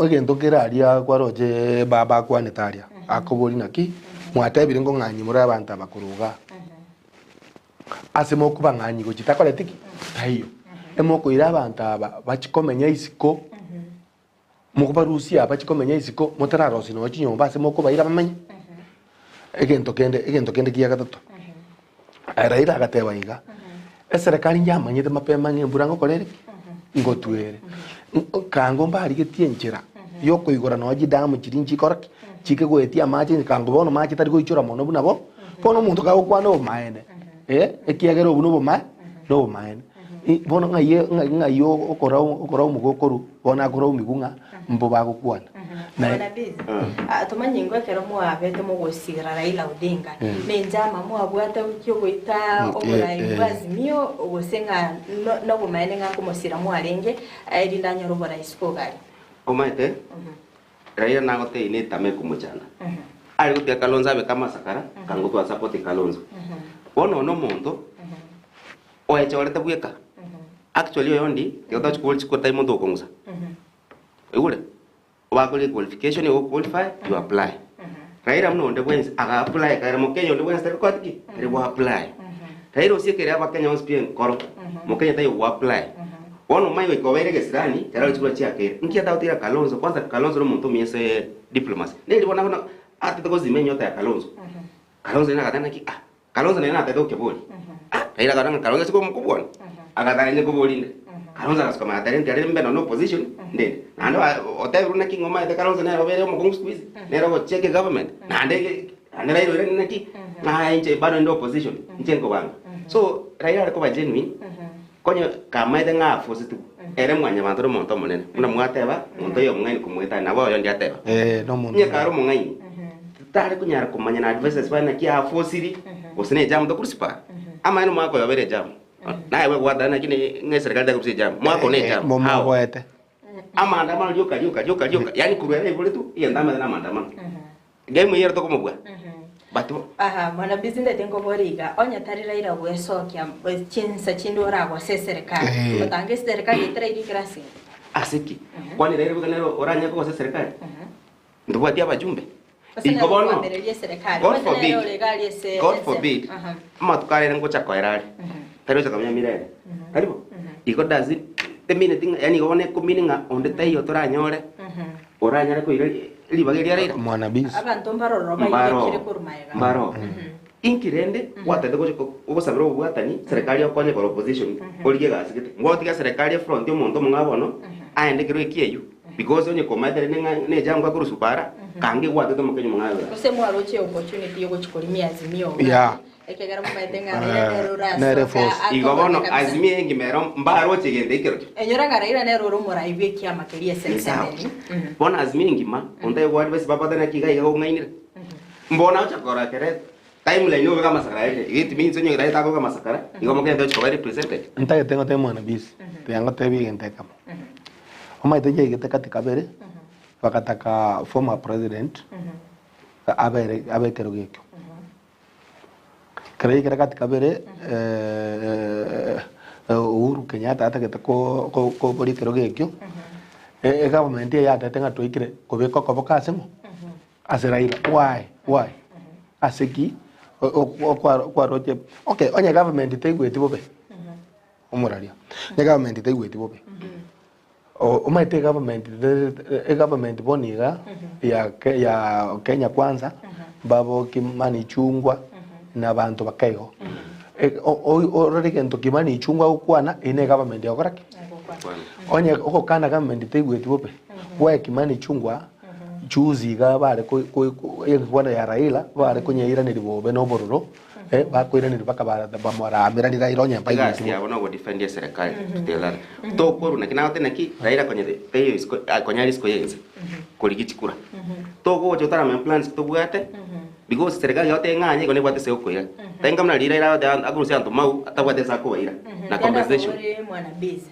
egento kere aria kwaroche baba akwanete aria, akoboria naki, mwatebire ngong'anyia more abanto aba korwa igaa, ase mokobang'anyia gochia takoreti ki? Taiyo. Emokoira abanto aba bachie komenya isiko, mokobarusia aba bachie komenya isiko, motararosia nonye chinyomba ase mokobaira bamenye. Egento kende, egento kende gia gatato, Raila agateba iga, eserekari yamanyete mapema ng'a embura ngokora ere ki? Ngotwa ere. Kango mbarigetie enchera yokoigora nonya chidamu chiria nchikora ki? Chike goetia amache kango bono mache tari goichora mono buna bo, bono omonto kagokwana obomaene, ekiagera obwo nobomae nobomaene. Bono ng'ai ng'ai ng'ai okora okoraumu gokorwa, bono akoraumiwa ng'a mbobe agokwana. Naye Bwana Biz, ah, tomanye ingo ekero mwabete mogosira Raila Odinga, nenchama mwabwate kiogoita oborai bwa Azimio gose ng'a no- nobomaene ng'a nkomosira mwarenge erinde anyore oborai isiko gari. Omanyete, Raila nagotebia netama ekomochanda. Are gotiga Kalonzo abeke amasakara, kango twasapoti Kalonzo. Bono one omonto, oechorete bweka, actually oyondi, tiga tochi kobori chikura tari monto okong'usa. Oigure? Bakoria qualification, igo qualify, you apply. Raila buna onde bwensi, aga apply kare mokenya onde bwensi tari gokora ki? Tari go apply. Raila osiekere abakenya bonsi pi enkoro, mokenya taiyo go apply. Bono omanye goika obeire egesirani, ekero chikura chiakeire. Nki atagotiga Kalonzo? Kwanza Kalonzo nomonto omuya ase diplomacy. Neri bono bono atete gozima enyota ya Kalonzo. Kalonzo nere agateba naki ah, Kalonzo nere natete gokeboria. Ah, Raila akarora ng'a Kalonzo ase komokobua one, agatara inche nkoboria inde. Kalonzo agasuka magega agateba inche mbe nonye opposition, ndende. Naende ba otebirwe naki ng'a omanyete Kalonzo nere obeire omokong'u siku hizi, nere ogochia egovernment, naende naende Raila oirane naki, ng'a inche bado ninde opposition, inche nkobanga. So, Raila are koba genuine, Konya kamaete ng'a afosetigwe, ere mwanyabanto nomonto omonene, buna mwateba, monto oyo omong'aini komoetania, nabo oyondi ateba. Eh, nomonto Onye kare omong'aini, titare konyara komanya na advisors baye naki afosiri, gose ne ejamu tokorusipara. Amaene omwaka oyo obeire ejamu. Naye bwegwatana naki ne ng'a eserikali takorusia ejamu. Mwaka one ejamu. Mo- How? mogoete. Amaandamano rioka rioka rioka rioka, yaani korwa ere aiboretwe, egento amanyete na amaandamano. Game eyio ere tokomobua. But Aha, mwana busy ndete nkobore iga, onye tari Raila gwesokia chinsa chinde oragose eserikali, Eh. otange eserikali etarairi ekero ase ere. ase ki? Kwani Raila boka nere oranyare kogosa eserikali? Ntobwati abajumbe. Ase Igo nere bono, okoamereria eserikali, God omanyete forbid, nere ore iga aria ase God ensemo. forbid, Aha. amatuko arere ngocha koera are, tari gocha komenya mirere. Tari bo? Igo does it, the minute ng'a yaani igo bono ekomini ng'a onde taiyo toranyore, Oranyare koira ribaga eria Raila? Mwanabisi. Abanto mbaroro Mbaro, baigekire korwa magega. mbaro. Inki rende gwatete gocha gosabera obobwatani serikali okonye kora opposition origie egasi gete. Ngotiga serikali efront omonto omong'ao bono aende kero ekieyio because onye komaete rende ng'a ne ejam gakorusia para kange gwatete omokenyi omong'ao egasi. Gose mwaroche opportunity yogochia korimia Azimio iga Yeah. Ekiagera momaete ng'a Raila nere orasoke Nere force. Igo bono atogote kabisa. Azimio engima ero mbaroche egento ekerokio. Enyora ng'a Raila nere ore omorai bw'ekiama keria ase Ni sawa. Museveni. Bono Azimio engima, onde aigwe advice babwate naki iga iga gong'ainire. Mbono agocha korora kere timeline obeke amasakara aye iga it means onye Raila takoboka amasakara, igo omokenya tochi koba represented. Ntagete ngotebie mwana bisi, tiga ngotebie egento ekemo. Omanyete nchaigete kati kabere, bagataka former president abere abe ekerogo ekio. Ekero yaikire gati kabere Uhuru Kenyatta atagete koboria ekerogo ekio, egovernment eye yatebete ng'a twaikire kobeka okoboko ase ng'o? Ase Raila. Why? Why? Ase ki? Okwaroche okay onye government taigweti bobe, omoraria, onye government taigweti bobe. Omanyete egovernment egovernment bono iga ya ke ya Kenya Kwanza mbabo Kimani Ichung'wa na abanto bake igo. Orore egento Kimani Ichung'wa agokwana eyio ne egovernment egokora ki? Onye ogokana government taigweti bobe, bwaye Kimani Ichung'wa juzi iga bare ko ko enkwana ya Raila bare konyeiraneria bobe na obororo. Bakoiraneria mpaka bamorameranie Raila onye mbaigweti Egasi bobe. yabo nogodefend eserekari totelana tokorwa naki nagote naki Raila konya taiyo isiko konya are isiko ya ense korigia chikura togocha otaramanya plans tobwate because serikali yao teng'anya igo nebwate ase okoira tenga buna riria Raila agote akorusia abanto mau atabwate ase akobaira na compensation. Ore mwana biz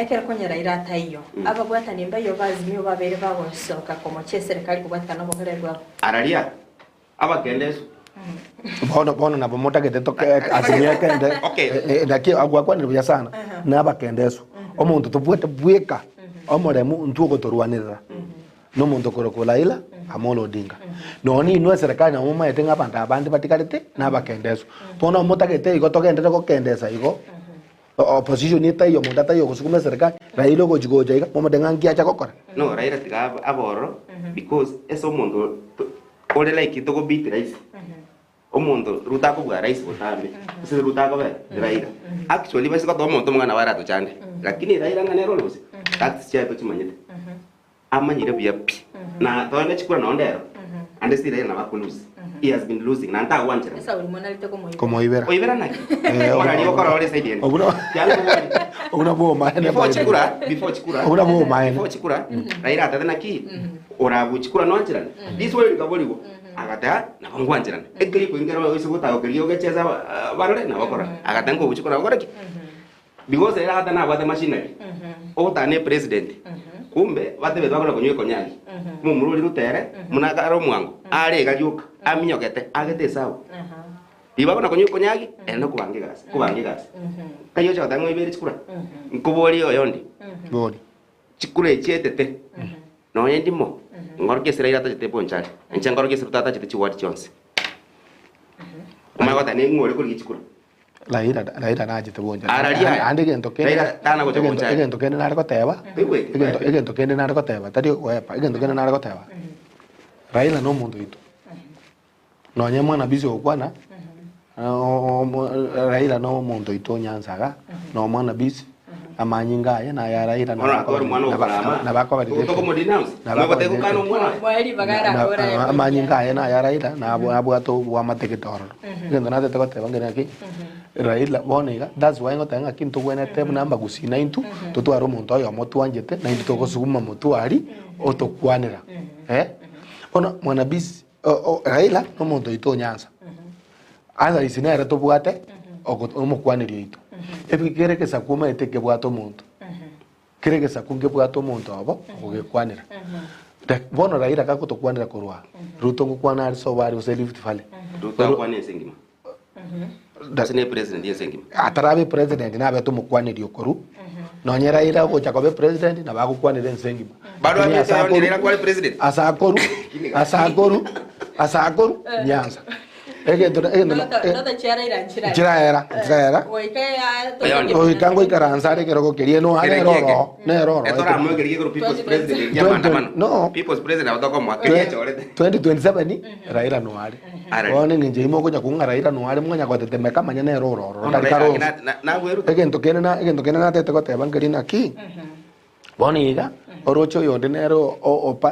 ekero konya Raila ataiyo ababwatani mbaiyo ba Azimio babeire bagosoka komochia eserekari kobwatekana nobokoreri bwabo. Araria Abakendesu. Bono bono nabo motagete toke azimio ekende Okay. eh, eh, naki agwakwanire buya sana na abakendesu omonto tobwate bweka omoremu ntwo ogotorwanerera na omonto okorokwa Raila Amolo Odinga nonye inwe eserekari nabo momaete ng'a abanto abande batigarete na abakendesu bono motagete igo togenderere gokendesa igo opposition etaiyo omonto ataiyo ogosukuma eserekari Raila ogochi gocha iga momote ng'a nki acha gokora. No Raila tiga abe abe ororo because ase omonto ore like togo beat rahisi omonto Ruto akobua rahisi botambe ase Ruto akobera ni Raila actually base gotoa omonto omong'ana nabo aratochande lakini Raila ng'a nere ore gose tactics chiaye tochimanyete amanyire buya pi na toende chikura nonde ero ande still Raila nabo ako lose he has been losing na ntagwancherana Esauri monarete komoibera. Komoibera. oibera naki Eh, omorari okora ore side ende Obuna- Kianga kobori. Obuna bwomaene before chikura before chikura Obuna bwomaene. before chikura Raila atete naki Oragochikora noancherane? Riswali rikaborigwa, agateba, Nabo ngwancherane. Ekeri koingera oise gotagokeria ogechesa barore, nabo okora. Agateba nkogochikora gokora ki? Because ere agoteba nabwate machinery, ogotana ne president, kumbe batebete bakona konywa ekonyagi. Momura oria Ruto ere, buna are omwango, are iga rioka, aminyogete, agete esabu. Riria bakona konywa ekonyagi, ere nokobanga egasi, kobanga egasi. Nkai ocha goteba ng'a oibere chikura? Nkoborie oyondi. Bori. Chikura echi etete, nonya ndimo, ngorokia ase Raila atachete Bonchari, inche ngorokia ase Ruto atachete chiward chionsi. Omanye goteba ning'o ore korigia chikura. Raila Raila nachete Bonchari. Araria aye. Ande egento kende Raila tana gocha egento Bonchari. egento kende nare goteba, Toigweti, egento oepe. egento kende nare goteba tari goepa, egento kende nare goteba, Raila na omonto oito. Nonye mwana busy gokwana, Raila no omonto oito o Nyanza iga, na omwana busy, amanyinga aye na aya Raila Bono atware omwana okorama, tokomodenounce, omogotebia gokana omwana oye. Moe ribaga arakore aye koinyora. Amanyinga aye na aya Raila nabwate obwamategete ororo. Egento natete goteba nkeri naki, Raila bono iga, that's why ngoteba ng'aki ntogwenerete buna abagusii naintwe, totware omonto oyomo twanchete, naintwe togosuguma motwe aria, otokwanera eh. Bono mwana busy Raila nomonto oito o Nyanza, otherwise nere tobwate omokwaneri oito. Ebi kere egesaku omanyete nkebwate omonto, kere egesaku nkebwate omonto obo ogogekwanera. Bono Raila gagotokwanera korwa aa, Ruto ngokwana are sobo aria gose Rift Valley. Ruto akwane ense engima. Ase ne president y'ense engima. Atarabe president nabete omokwaneri okoru nonye Raila ogocha koba president nabo agokwanera ense engima. Bado Lakini amete ase oyo akoru- Raila kware president. ase akoru ase akoru ase akoru Nyanza. Egento egento Ndoto chia Raila nchiraera. nchiraera nchiraera Goika Oyondi. goika ngoikaransa are ekerogo keria no Kere nere kieke. oroo nere oroo Etoramoe keria gekoro people's president ya maandamano. No. People's president abo tokomoa keria echorete. 2027 Raila noare. Arari. Bono eng'encho eyio mokonya kong'a Raila noare mwanya gotetemeka manya nere ore ororo Bono tari Raila Kalonzo. na- na- nabweruta. Egento kende na egento kende natete goteba nkeri naki, bono iga, oroche oyonde nere o- o- opa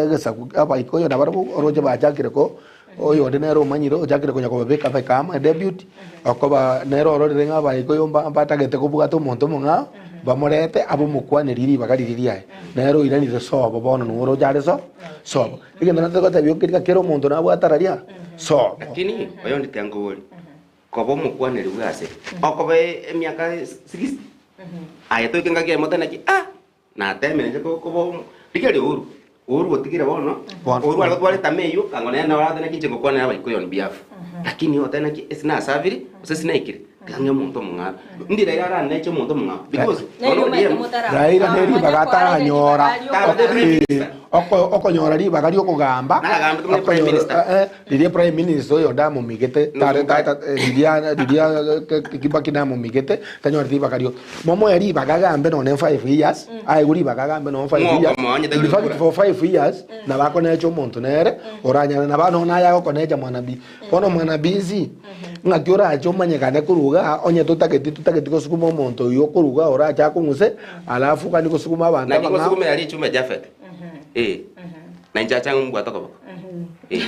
egesaku abaikoyo nabarabwo oroche bachakire ko oyonde nere omanyire ochakire konya kobabeka beka amo edebute, okoba nere ororire ng'a abaikoyo mba mbatagete kobwata omonto omong'ao, bamorete abe omokwaneri ribaga riria riaye. Nere oiranire sobo bono nigo oroche are so sobo. Egento natete gotebia okeri ng'a kera omonto nabwate araria sobo. Lakini oyonde tiankoboria, koba omokwaneri bwe ase okoba emiaka 60, aye toike ngaki eyemo otebe naki ah, natemire inche koba omo rigereria Uhuru, Uhuru otigire bono, Bono. Uhuru are gotwara etama eywo, kango nere nabo aratebe naki inche ngokwanera abaikoyo on behalf. Lakini otebe naki ase nasabire, gose ase naikire, tiga ng'e omonto omong'ao. Ndi Raila araneche omonto omong'ao because bono ODM, Raila ne ribaga ataranyora okonyora ribaga ri'okogamba Nagambete buna Prime Minister. riria Prime Minister oyo onde amomigete tare tata riria riria Kibaki namomigete tanyoreti ribaga rio momoe ribaga agambe nonye 5 years aegwe ribaga agambe nonye 5 years Mwokomoa onye in fact for 5 years nabo akonecha omonto nere oranyare nabo nonye naye agokonecha mwanabi Bono mwanabiisi, ng'aki orache omanyekane korwa igaa, onye totageti totageti gosukuma omonto oyio okorwa igaa orache akong'use, alafu oganie gosukuma abanto Naki abang'ao. ngosugumera richuma Jafet, ee, na inche acha ng'ombwate okoboko, ee.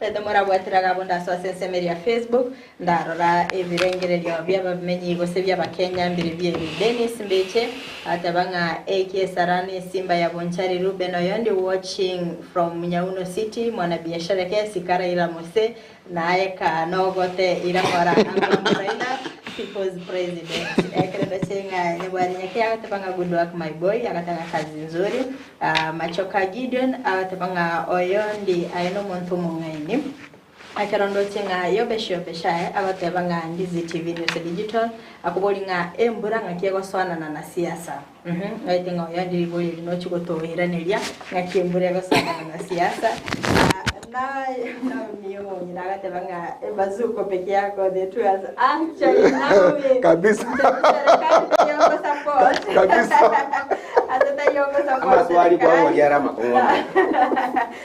Reta morabwatire agabo ndasoa ase ensemo eria ya Facebook, ndarora ebirengererio bi'abamenyi gose bi'Abakenya mbire bi'ebi. Dennis Mbeche ateba ng'a eki esara ne esimba ya Bonchari Reuben Oyondi watching from Nyauno City mwanabiashara kesi Karaila Mose naye ka nogote ira ng'ora Abraham Raila people's president ekero ndoche ng'a Nyabwari Nyakei agateba ng'a good work my boy agateba ng'a kazi nzuri Ah, Machoka Gideon agateba ng'a Oyondi aye nomonto omong'aini Ekero ndoche ng'a Yobeshi-Yobeshai agoteba ng'a Ndizi TV News Digital, akobori ng'a embura ng'aki egosoanana na siasa. Uhum, ngaete ng'a oyondi ribori eri nochi gotoiraneria ng'aki embura egosoanana na siasa. Ah, na Naomi omong'ina agateba ng'a ebazuko peke yako the two has actually Naomi Kabisa. serikali tiyongo support Kabisa. ase tayongo support Amaswali serikali. kwaboria are amakong'u amo.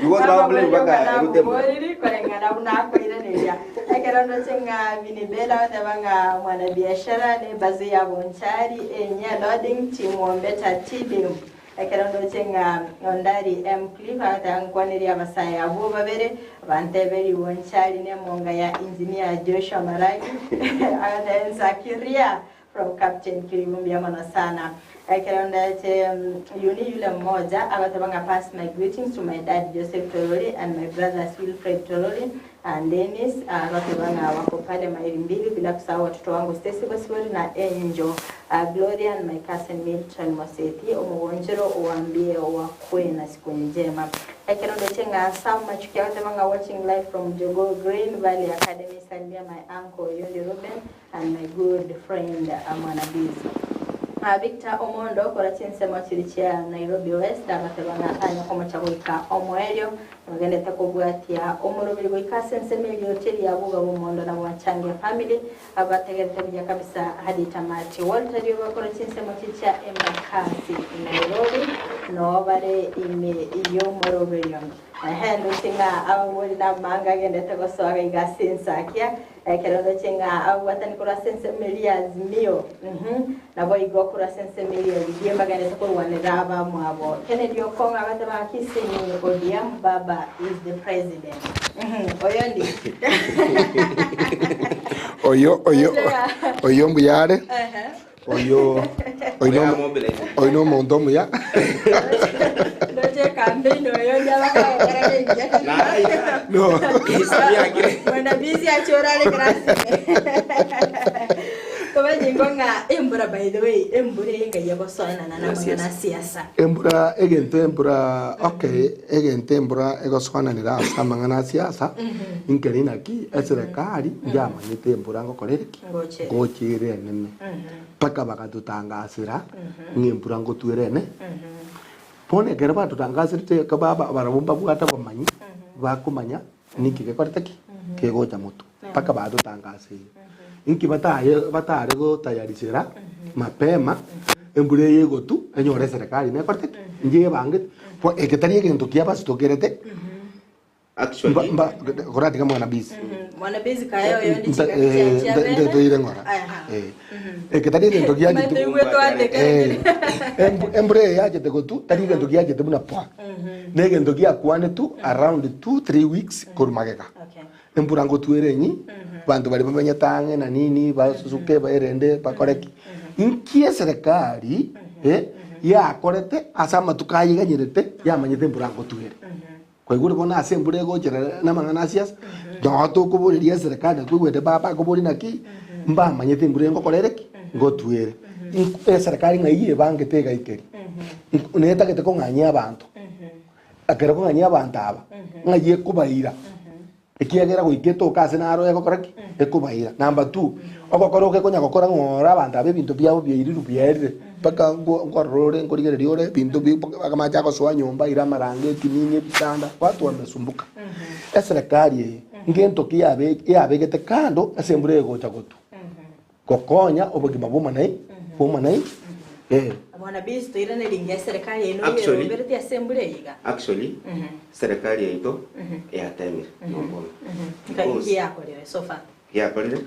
Because bagoblame mpaka Ruto embura. Namoboriri koreng'ana buna akoiraneria. Ekero ndoche ng'a Vinibela agoteba ng'a mwanabiashara ne ebazu ya Bonchari enyia loading team Ombeta Tidim. Ekero ndoche ng'a Ondari M Cliff agoteba nkwanerie abasae abwo babere banteberi Bonchari ne emonga ya Engineer Joshua Maragi agoteba Nsakiria From Captain Kiribu mbuya mono sana. Ekero ndeche Yuni yule mmoja agoteba ng'a pass my greetings to my dad Joseph Torori and my brothers Wilfred Torori and Dennis agoteba ng'a wako pale maili mbili bila kusahau watoto wangu Stacy Bosibori na Angel Gloria and my cousin Milton Mosethi omogonchero owambie wakwe na siku njema. Ekero ndoche ng'a Sam Machuki agoteba ng'a watching live from Jogoo Green Valley Academy salimia my uncle Oyundi Reuben And my good friend Mwanabiz. Victor Omondo korwa chinsemo chiria chia Nairobi West agateba ng'a tanya komocha goika omoerio. Bagenderete kobwatia omoroberi goika ase ensemo erioche ria boga bw'omondo na bwachangia family abategerete buya kabisa hadi tamati. Walter Rioba korwa chinsemo chichia Embakasi Nairobi noo bare ime y'omoroberio. Ehe ndoche ng'a ababori namanga agenderete gosoa gaiga ase ensakia Ekero ndoche ng'a ababwatani korwa ase ensemo eria ya Azimio, naboigo korwa ase ensemo eria ya UDA mbagenderete korwanera abamwabo. Kennedy Okong'o agateba ng'a Kisii ODM Baba is the president. Oyondi. Oyo oyo oyo mbuya are oyo oyo oyo nomonto omuya. Ndoche campaign oyondi abakagokora nengiya. No. Bwana busy achora are class. Tobanyi ng'a embura by the way embura eye ngai egosoenana na amang'ana a siasa. Embura egento embura okay egento embura egosoananera ase amang'ana a siasa nkeri naki eserekari yamanyete embura ngokora ere ki? Ngocha ere. Ngocha ere enene mpaka bagatotangasera ng'a embura ngotwa ere ene. Bono ekero batotangaserete eka barabwo mbabwate abamanyi bakomanya ninki gekorete ki? Kegocha motwe mpaka batotangaseire. Inki bataye batare gotayarisera mapema embura eye egotu enyore eserekari nekorete ki? Njebangete bo eke tari egento kiabasitokerete Actually, mba mba koratiga mwana busy. Mwana busy kaya oyondi Nta- chingaki eh, chia nta- bene. ntatoire ng'ora. Aha. Eh. Eke tari egento giachete Maete igwe twateke Eh, embura eye yachete gotu tari egento giachete buna pwa. Na egento giakwanetwe around 2 3 weeks korwa magega. Okay. Embura ngotwa ere enyi, abanto baria bamenyete ang'e na nini basusuke baerende bakore ki. Inki eserekari eh, yakorete ase amatuko aya eganyerete yamanyete embura ngotwa ere. Kwaigure bono ase embura egochera namang'ana a siasa, noo tokoboreria eserekari naki oigwete baba akoboria naki, mbamanyete embura engokora ere ki? Ngotwa ere. Eserekari ng'ai yebangete egaikeria? Netagete kong'anyia abanto, ekero ekong'anyia abanto aba, ng'ai ekobaira? Ekiagera goika etoke ase naro egokora ki? Ekobaira. Number two, ogokora oke konya gokora ng'a ore abanto aba ebinto biabo biairiru biaerire, mpaka nko nkorora ore nkorigereria ore ebinto bi mpaka amache agosoa nyomba aire amarangeti nini ebitanda, watu wamesumbuka. Eserekari eye, ngento ki yabe yabegete kando ase embura egocha gotwa? Gokonya obogima bw'omonai bw'omonai eh. Bwana Biz toirane ringa eserekari yaino Actually- yerobereti ase embura eye iga. Actually, serikali yaito yatemire nombono. Nkai Because ki yakorire so far? yakorire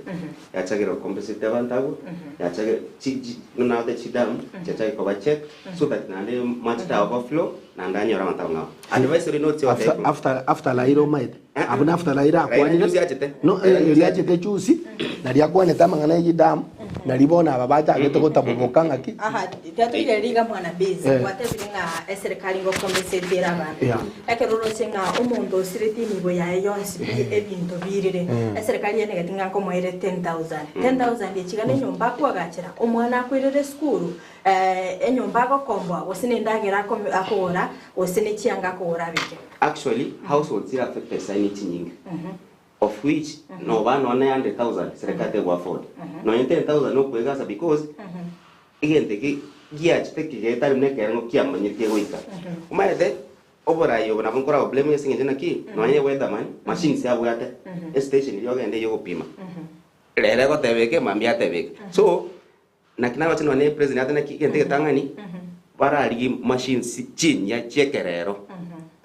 yachagire gocompensate abanto abwo yachagire chi chi naote chidamu chiachagire koba checked so that naende mache ta overflow naende anyore abanto abwo ng'ao. Advisory notes After, otebwa. after, after Raila omaete Eh, abwo na after Raila Raila akwanire juzi achete. no Raila eh, juzi eria achete juzi naria akwanete amang'ana ya edamu nari bono aba bachagete gotaboboka ng'aki Aha, tiatoire riga mwana busy Eh. gwatebire ng'a eserikari ngocompensate ere abanto Yeah. ekero oroche ng'a omonto osireti enibo yaye yonsi pi ebinto birire eserikari yenegeti ng'a nkomoere 10000 10000 echiga na enyomba akoagachera omwana akoirere esukuru Enyomba agokomboa, gose nendagera akogora, gose nechianga akogora abeke. Actually households chire affected sai ne chinyinge of which noba nonya ne 100,000 serikali tego afford nonya 10,000 nokoegasa because egento eke giachete kigetari buna ekerengo kiamanyire kegoika omanyete oborai obo nabo nkora blame ase eng'encho naki nonya weatherman machines abwate estation eria ogende eywo ogopima rero egoteba eke mambia atebe eke so Naki naroche nonya ne president ate naki egento egetang'ani bararigie machines chinyia chi'ekerero.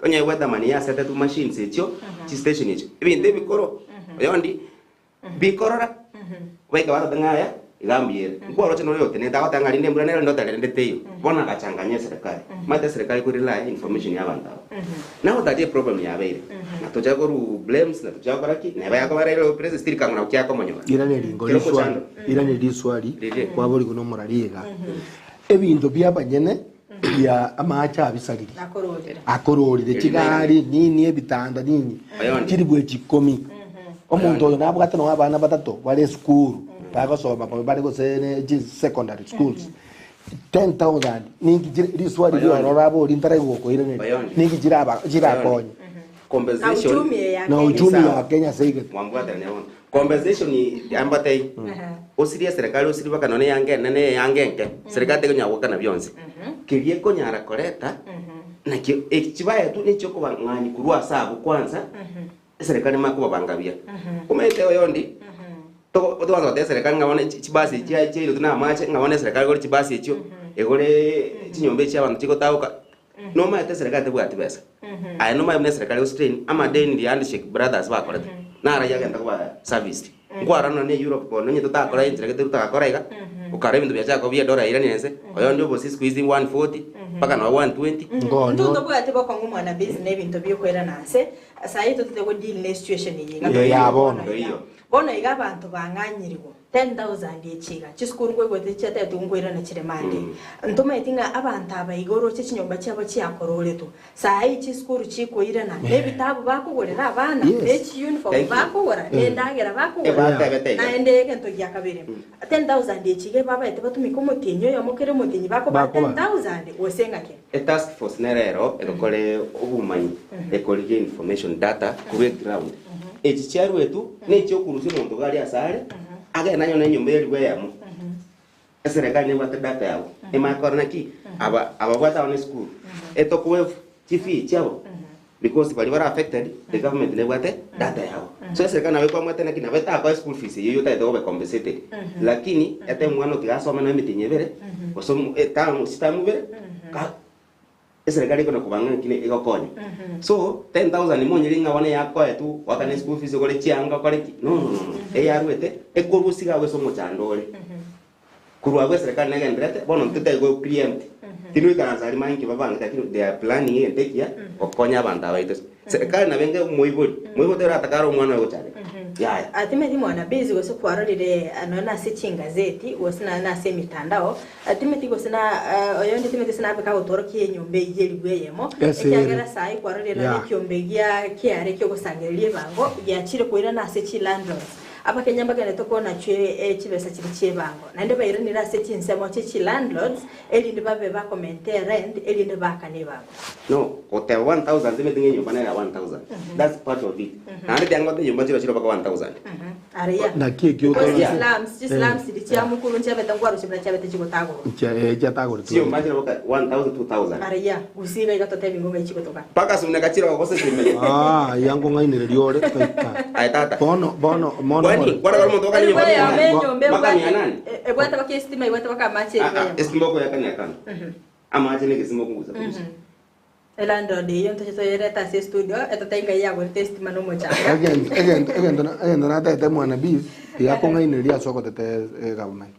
Onye weatherman yasetetwe machines echio chistation echio ebinto ebikoro oyondi bikorora baika bateba ng'a aya iga mbuya ere. Nkwaroche nore oyotenenete agoteba ng'a rinde embura nere rinde otarende teiyo. Bono agachanganya eserekari. Omanyete eserekari eko rely information ya abanto aba. Nabo tache eproblem yabeire na tochake korwa blames na tochake gokora ki neba yakoba Raila oyo president still kang'u nabo kiakomonyora. Irane ringo Kero riswali, omochando. irane riswali Riria. kwaborigwe nomorari iga. Ebinto bia abanyene bia amache abisariri. Akororire. Akororire chigari nini ebitanda nini Oyondi. chilifu echikomi. Omonto oyo nabwate nonya abana batato bare esukuru bagosoma bare gose ne chi secondary schools. 10,000 ninki chire riswali Oyondi. riororo abori ntaraigwa gokoiraneria Oyondi. ninki chiraba chirakonye Na Compensation. uchumi ya na Kenya. uchumi Sawa. ya Kenya seigete Mwambwaterania bono. Compensation ambatei. Aha. Osirie serikali osirie mpaka nonye eanga enene eanga enke. Serikali tekonyara gokana bionsi. Keria ekonyara koreta. Naki echi chibaetwe nechiokobang'anyia korwa ase abwo kwansa, eserekari nemanye kobabanga buya. Omanyete oyondi, togo togoansa gotebia eserekari ng'a bono chi chibasi echi chia chiairetwe na amache, ng'a bono eserekari egore chibasi echio, egore chinyomba echi chiabanto chigotagoka, nomanyete eserekari tebwati besa. Aye nomanye buna eserekari egostrain, amadeni riria handshake brothers bakorete, naro ayio agenda koba serviced. Nkwarora nonya ne Europe bono onye totakora enchera gete totagakora iga, okara ebinto biachaka koba edora yairanire nse, oyondi obosie siku hizi 140 mpaka nonya 120. Ngoni Intwe ntobwati bokong'u mwana busy na ebinto biokoirana nse, sayi totete go deal ne situation eye iga Eye ya bono. Eyo. Bono iga abanto bang'anyirigwe 10,000 echi iga, chisukuru nkoigwete chiatebetigwe nkoirana chire mambia. Ntomaeti ng'a abanto aba iga oroche chinyomba chiabo chiakororetwe, Saa eye chisukuru chikoirana, na ebitabu bakogorera abana, Yes. ne chiuniform Thank you. bakogora, na endagera bakogora. Ebatebete iga. Naende egento gia kabere, 10,000 echi iga ebabaete batumike omotienyi oyomo kera omotienyi bakobaa Bakoba. 10,000 gose ng'aki? Etask force nere ero egokora obomanyi, ekorigia information data korwa eground. Echi chiaruetwe nechiokorusia omonto iga aria ase are, agende anyore enyomba erigwe eyemo. Eserekari nebwate data yabo, emanye korora naki aba ababwate abana esukuru, etokowevu chifee chiabo because baria bare affected, the government nebwate data yabo. So eserekari nabo ekwamwete naki nabo etakoe school fees eyio otagete obe compensated, lakini ete omwana otiga asome nonya emetienyi ebere, gose omo etamu chitamu ibere, ka Eserekari ekona kobanga ng'aki egokonya. So, 10,000 monyire ng'a bono eyakoetwe goakana eschool fees ogore chianga okore ki, no no no no, eyaruete ekorusia iga ase omochando ore. Korwa abwo eserekari negendererete, bono intwe tari go preempt, tindi goikaransa aria manye inki babangete lakini they are planning egento ekiya gokonya abanto aba baito. Serikali nabo enga omoibori, moibori tari oratake are omwana oye gochandeka, yaya. Timothy mwana busy gose kwarorire nonya nase chingazeti gose nonya nase emitandao Timothy gose na oyondi Timothy gose nabe kagotworokia enyomba eyio eribu eyemo Ase ere. ekiagera saii kwarorire nonya Yeah. ekiombe gia kiare kiogosangereria ebango giachire koirana ase chilandlords Abakenya mbagenderete konachwa chibesa chiria chi'ebango naende bairanire ase chinsemo chie chilandlords erinde babe bakomenta erent erinde baakane ebango. No, goteba 1000 timeti ng'a enyomba nere ya 1000. That's part of it. Naende tianga enyomba chiro chiro mpaka 1000. Aria. Naki ekio Because otore- chislums, chislums chiria chia mukuru nchiabete nkwarusia buna chiabete chigotagorwa. Nchia- eh, chiatagoreti Chinyomba chiro mpaka 1000, 2000. Aria, gusii iga iga totebi ng'o ng'ai chigotoka. Mpaka suneka chiro gose chimenya. Ah, ya nkong'ainereria ore toika. Aye tata. Bono, bono, mono. Kwani, more. kwarora omonto okanye Eribu nyomba eyemo mia nane? enyomba Mpaka mia ebwate nane? ebwate baka esitima ebwate baka amache Ah, eribu ah, eyemo. esitima okoyaka mia tano. Amache na egesima okogusa kogusa. Elandlord eyio ntoche toyerete ase estudio etotebi ng'ai yagorete esitima na omochanga. Egento, egento, egento, na- egento natete mwana biz, tiga kong'ainereria ase ogotete egovernment.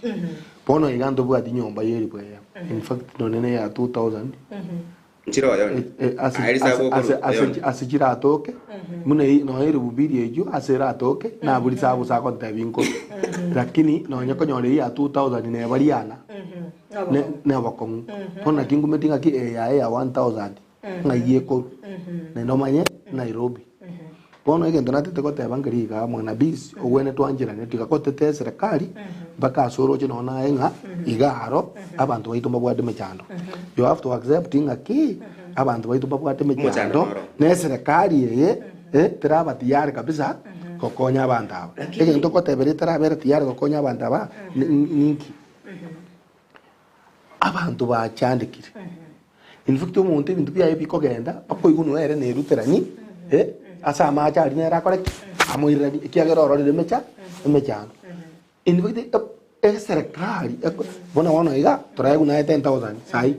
Bono iga ntobwati nyomba ya elifu eyemo. In fact nonye na eya 2000, Nchire oyondi. eh, ase, Aye risabu ase, ase, okorwa ase, oyondi. ase chiratoke, buna ei- nonye elifu mbili eyio ase eratoke, nabwo risabu gose agontebia nkorwe. Lakini nonye konyora eyio ya 2000 neba riana, ne nobokong'u. Bono naki ngumeti ng'aki eye yaye ya 1000 ng'ai ekorwa, naende omanye Nairobi. Bono egento natete goteba nkeri igaa mwana biz, obwenerete twancherane tiga gotete eserekari mpaka ase oroche nonye naye ng'a iga aro abanto baito mbabwate emechando. You have to accept ng'a ki, abanto baito mbabwate Omochando emechando, noro. na eserekari eye eh, teraba tiyari kabisa gokonya abanto aba. Lakini- Egento ogoteberia eterabere tiyari gokonya abanto aba, ni- ninki? Abanto bachandekire. In fact omonto ebinto biaye bikogenda, okoigwa nonya ere neruterani, eh, ase amache aria nere akore ki? Amoireranie ekiagera ororire emecha emechando. In fact e- eserekari eko buna bono iga, toraegwe naye 10,000 sahi,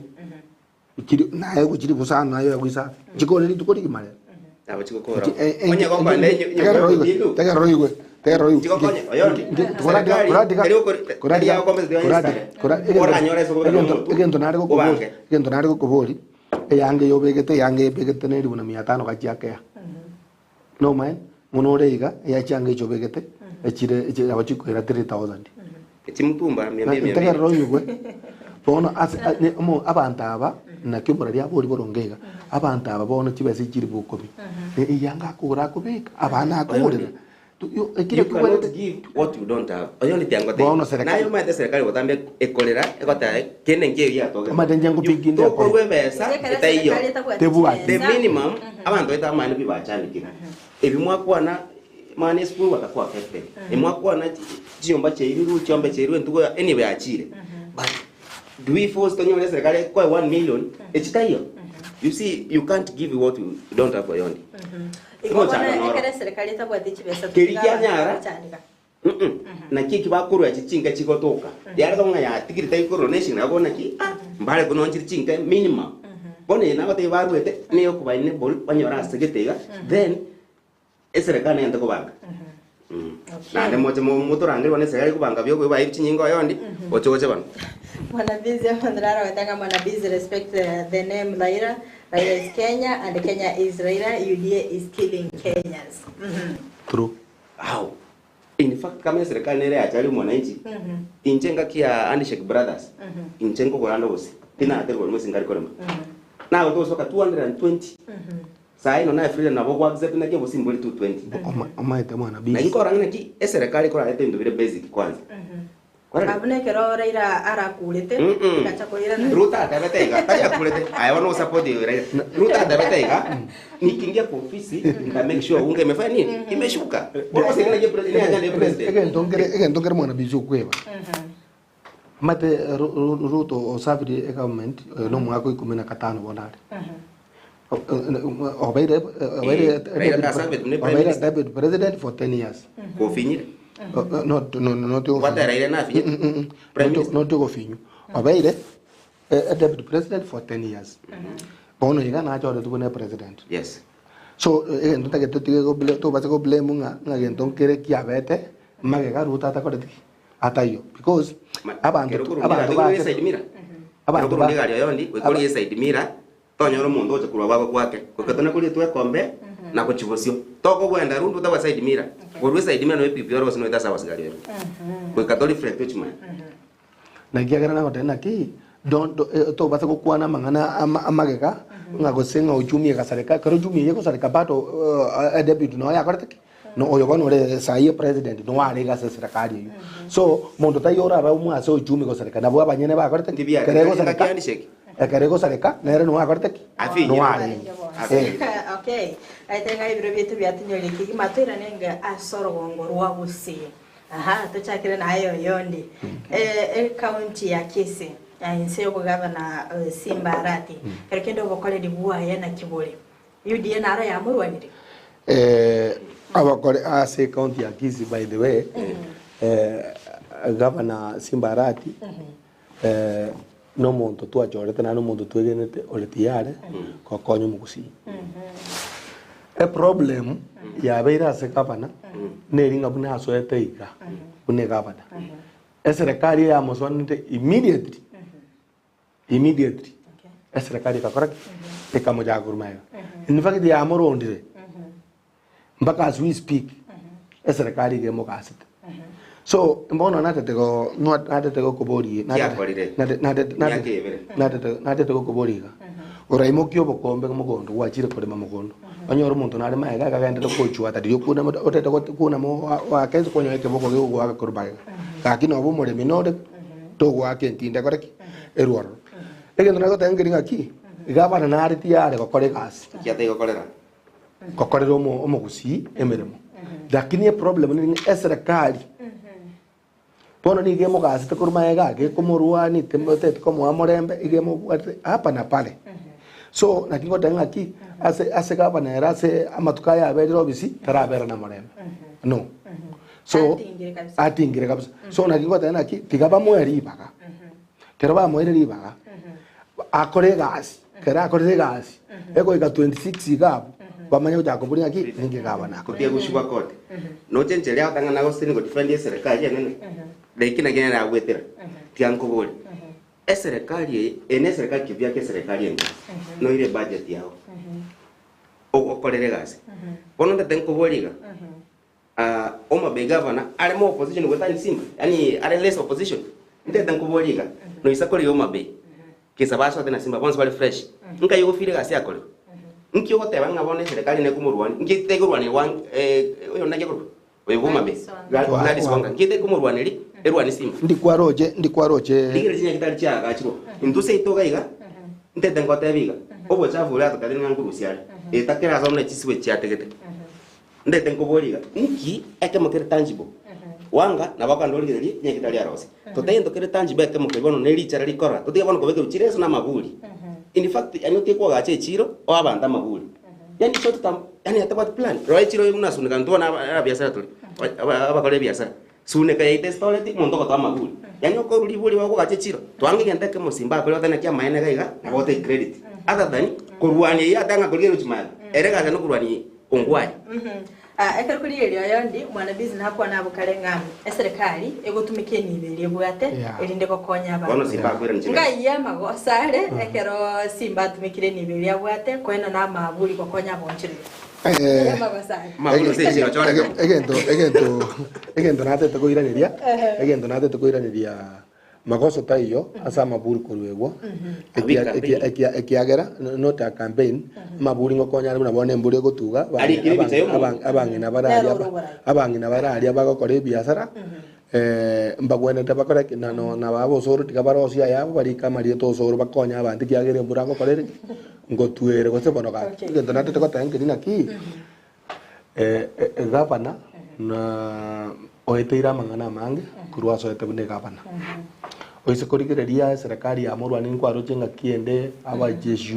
chiri naye gochiri bosa naye oegwe isafi, chikore rituko rigima rero. Nabo chigokora. Nchi- eh, eh, Onye gokonda nchi- enyo- tegerera nyomba oigwe, y'obotindu. tegerera oigwe, tegerera oigwe. Chigokonye, oyondi. Nchi- koradiga- Serikali, koradiga- teri gokori- koradiga- teri yagokompensate onye koradiga- esare. kora- egento- Oranyore ase okobeka egento- omonto, egento nare gokobori obange. egento nare gokobori eyange yobegete eyange ebegete na elifu na mia tano gachia kea nomaene mono ore iga eya chianga echi obegete echire echi nabo chikoira 3000 Chimutumba mia mbili mia mbili. Ntegerere onyigwe. Bono ase a- ne- omo abanto aba naki oborari abori boronge iga, abanto aba bono chibesa echi chilifu ikomi, ne eyanga akogora akobeka, abana akogorera. Tu- yo- ekero You cannot kigwerete give what you don't have. Oyo ndi Bono serikali- Naye omanyete serikali gotambe ekorera egoteba kende nkeiyo giatogete. Omanyete inche ngopinga inde ekore. Tokorwa ebesa etaiyo. Tebwati. The minimum abanto baito bamanye pi bachandikire. Ebi mwakwana Mani esukuru batakuwa affected. Emwakwana chinyomba chiairwe, chiombe chiairwe, entugo anyway yachire. But do we force tonyore eserikari ekoe 1 million echi taiyo? You see, you can't give what you don't have oyondi. Igo bono Omochando noro. ekere eserikali etabwati chibesa Keri totiga abanto kianyara. bagochandeka. Mm-mm. Naki eki bakorua echi chinka chigotoka. Riareka ng'a yatigire tari korwa na eshinga nabo naki ah, mbare kono nchire chinka minimum. Bono eye nagotebi baruete niyo okoba enable banyore ase gete iga then eserekari neyente kobanga. Mm. Okay. Naende moche mo- motorangerie bono eserekari ekobanga bia okoiba aye chinyinga oyondi oche oche bono. Mwana Busy Omondoraro agotanga Mwana Busy respect the, the name Raila. Raila is Kenya and Kenya is Raila. UDA is killing Kenyans. Mhm. True. How? In fact kama eserekari nere yachari omwananchi, inche engaki ya Handshake Brothers, inche nkogora ande obosie, tinaterwa orimo ase nkare korema. Nagote gosoka 220, saa ino naye Frida nabo go accept naki obosie mbori 220. Omaete mwana Naki busy. nkorora ng'a naki eserekari ekorarete ebinto bire basic kwanza. Kwarorire? Abuna ekero Raila arakurete, Mm-mm. agacha koirana. Ruto atebete iga, tari akurete, aye bono osupport Raila. Ruto atebete iga, nikiingia kwa ofisi, nita make sure unga imefanya nini? Imeshuka. Bono gose naki president, ni agenda ya president. Egento nkere egento nkere mwana busy okweba. Omanyete Ru- Ru- Ruto osabirie egovernment oyo na omwaka o ikomi na katano bono are. Obeire obeire Eh, Raila tasabete buna prime obeire minister. deputy president for 10 years. Kofinyire. Not no no not Bwate Raila nafinyete. Prime minister. not gofinyu. Obeire a deputy president for 10 years. Bono iga nachoretwe buna president. Yes. So egento ntagete totige go blame tobase go blame ng'a ng'a gento nkere kiabete magega Ruto atakoreti ki? Ataiyo because Ma- abanto kero korwa abanto Mira, bache side mirror. abanto Kero korwa Migari oyondi, goika side mirror, tonyora omonto ogocha korwa baba kwake. Goika tona koria twekombe na gochia bosio. Tokogwenda rende otabwa side mirror. Korwa eside mirror noe epipi ore gose noete ase abasigari ore. Goika to reflect ochimanye. Na ekiagera nagotebia naki, don't eh, tobasa gokwana amang'ana ama- amagega ng'a gose ng'a uchumi egasareka, ekero uchumi eye egosareka bado eh, eh, deputy noyo yakorete ki? No oyo bono ore sahi epresident nigo arenge ase eserekari eyio. So monto taiyo orabe omwe ase uchumi gosareka nabwo abanyene bakorete ki? Ndibiate Ekero egosareka, handshake. ekero egosareka nere nigo akorete ki? Afinyire. Nigo arenge. Eh. Okay, aye ng'a ebiro biaito biatinyoria kegima toirane nge ase orogongo rwa Gusii. Aha, tochakere naye oyondi. Eh, ecounty ya Kisii, ah, inse y'obogavana eh, Simba Arati, kero kende obokoreri bwaye naki bore? UDA naro yamorwanire? Eh, abakore ase ecounty ya Kisii by the way, eh, Governor Simba Arati, eh, nomonto twachorete naende omonto twegenete ore tiyare gokonya omogusii. Eproblem yabeire ase gavana neri ng'a buna asoete iga buna egavana, eserekari eyamosoanete immediately, immediately eserekari egakora ki? Ekamochaka korwa magega. In fact yamorondire mpaka as we speak eserekari iga emogasete. So bono natete go natete gokoboria Kiakorire. Miaka ebere. natete natete gokoboria iga oraimokia obokombe mogondo gwachire korema mogondo onyore omonto nare magega iga agenderete gogochwata riria okuna otete kuna oake inse kwanyora ekeboko gegogoaka korwa magega gaki noba omoremi nore togoaka entinde ekore ki erwe ororo. Egento nagoteba nkeri ng'aki iga abana nare tiyare gokora egasi Ekiatari gokorera. gokorera omo omogusii emeremo lakini eproblem neri ng'a eserekari bono nigo emogasete korwa magega ake ekomorwania temoteti komoa morembe iga emobwate hapa na pale. So naki ngoteba ng'aki ase ase gavana ere ase amatuko aya aberire obisi tarabera na morembe no. So Atingire kabisa. atingire kabisa. So naki ngoteba ng'aki tiga bamoe ribaga Ekero bamoeire ribaga, akore egasi, ekero akorire egasi, egoika 26 iga abwo, bamanye gochaka koboria ng'aki, ninki gavana akore. Kotiga gochigwa kote. Noche enchera ya gotang'ana gose nigo defend eserekari enene. Lakini naki nere agwetera. Tiga nkobore. Eserekari eye, eye ne eserekari kibiaka eserekari enke. Noire ebudget yao. Ogokorera egasi. Bono ntete nkoborie iga. Homa Bay Governor are more opposition goetania Simba, yaani are less opposition. Ntete nkoborie iga, noisa korigia Homa Bay, kesa basoete na Simba bonsi bare fresh, nkai ogofira egasi yakorerwa? Nki ogoteba ng'a bono eserekari nekomorwania, nki tekorwania wan oyo naki akorokwa? Oyo bwa Homa Bay, Gladys Wanga, nki tekomorwaneria erwanie Simba? Ndikwaroche, ndikwaroche. Rigereria chinyagitari chiagachirwe, intwe seito iga iga, ntete ngotebe iga, obochafu oria atotebire ng'a nkorusia are, etakera ase buna chisiwe chiategete. Ndete nkoborie iga, Nki ekemo kere tangible? Wanga nabo akande origererie nyagitari arose. Totebe egento kere tangible ekemo keria bono ne richara rikorora, totige bono kobekerwa chireso na amaburi. In fact yaani otige koagacha echiro oe abanto amaburi. Yaani short term yaani atabwati plan. Rora echiro eye buna Suneka intwe bono ababiasara tore, abakora ebiasara. Suneka yaito esitoreti omonto ogotoa amaburi. Yaani okorwa ribori bagokogacha echiro, twanga egento ekemo Simba akore goteba naki amaene iga iga nabo gotake credit. Other than korwania eyio ate ng'a korigereria gochia magega, ere egasi ere nokorwania ongwae. Ekero korigereria oyondi, omwanabizi nakwane abwo kare ng'a eserekari egotumeka enibo eria ebwate erinde gokonya Bono abanto. Simba akoirania chibesa. Ng'ai amagoso are ekero Simba atumekire enibo eria abwate koenana amaaburi gokonya abonchoreri? Ng'ai amagoso are? Amaburi ase echiro choreka mo. Egento egento egento natete koiraneria egento natete koiraneria Magoso taiyo ase amaburi koruegwa, ekiagera not a campaign, amaburi ngokonya are buna bono embori egotuga, abang'ina bare aria abang'ina bare aria bagokora ebiasara, mbagwenerete bakore ki? Na naba osoro tiga barosie ayabo barike amarieta osoro bakonye abanto ekiagera embura ngokora ere ki? Ngotuere gose bono gaki. Egento natete goteba nkeri naki. Egavana na oeteire amang'ana amange korwa asoete buna egavana. Oise korigereria eserekari ya morwani nkwaroche ng'aki ende abajeshi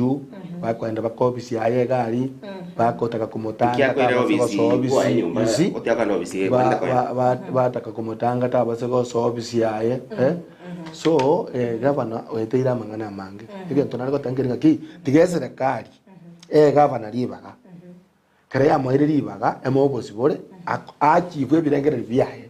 bakoenda baka ofisi yaye egari bakotaka komotanga Nkiakoire tabase ofisi gosoa bwaye ofisi nyomba you see otiakana ofisi ba kwenda koenda. ba ba bataka komotanga tabase gosoa ofisi yaye eh. So egavana oeteire amang'ana amange. Egento nare goteba nkeri ng'aki tiga eserekari egavana ribaga. Ekero yamoeire ribaga ime obosibore, achiifwe ebirengererio biaye.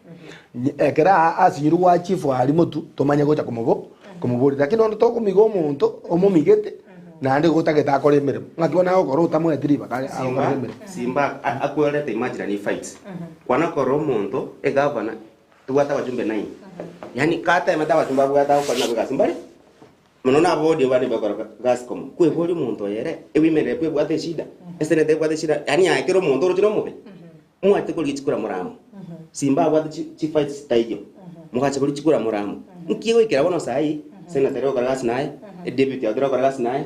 Ekero asinyirwe gwachiifwa aria motwe, tomanye gocha komobo komoboria. Lakini onde tokomiga omonto omomigete, naende igo otagete akore emeremo. Ng'aki bono agokora otamoeti ribaga agokore Simba, emeremo. Simba akwerete imagine ni fights. Kwana korora omonto, egavana, tobwate abachumbe nine. Yaani katemete abachumbe abwate agokora nabwo egasi mbare. Mono naborie bande bakora gasi komo, kweboria omonto oyo ere ewomen rep ebwate eshida, eseneta ebwate eshida, yaani aye kera omonto oroche nomobe, mwachete korigia chikura more amo. Simba abwate chi chifights chitaiyo, mogacha koria chikura more amo. Nki egoikera bono saii, senator ere gokora gasi naye, eduty yao teregokora gasi naye,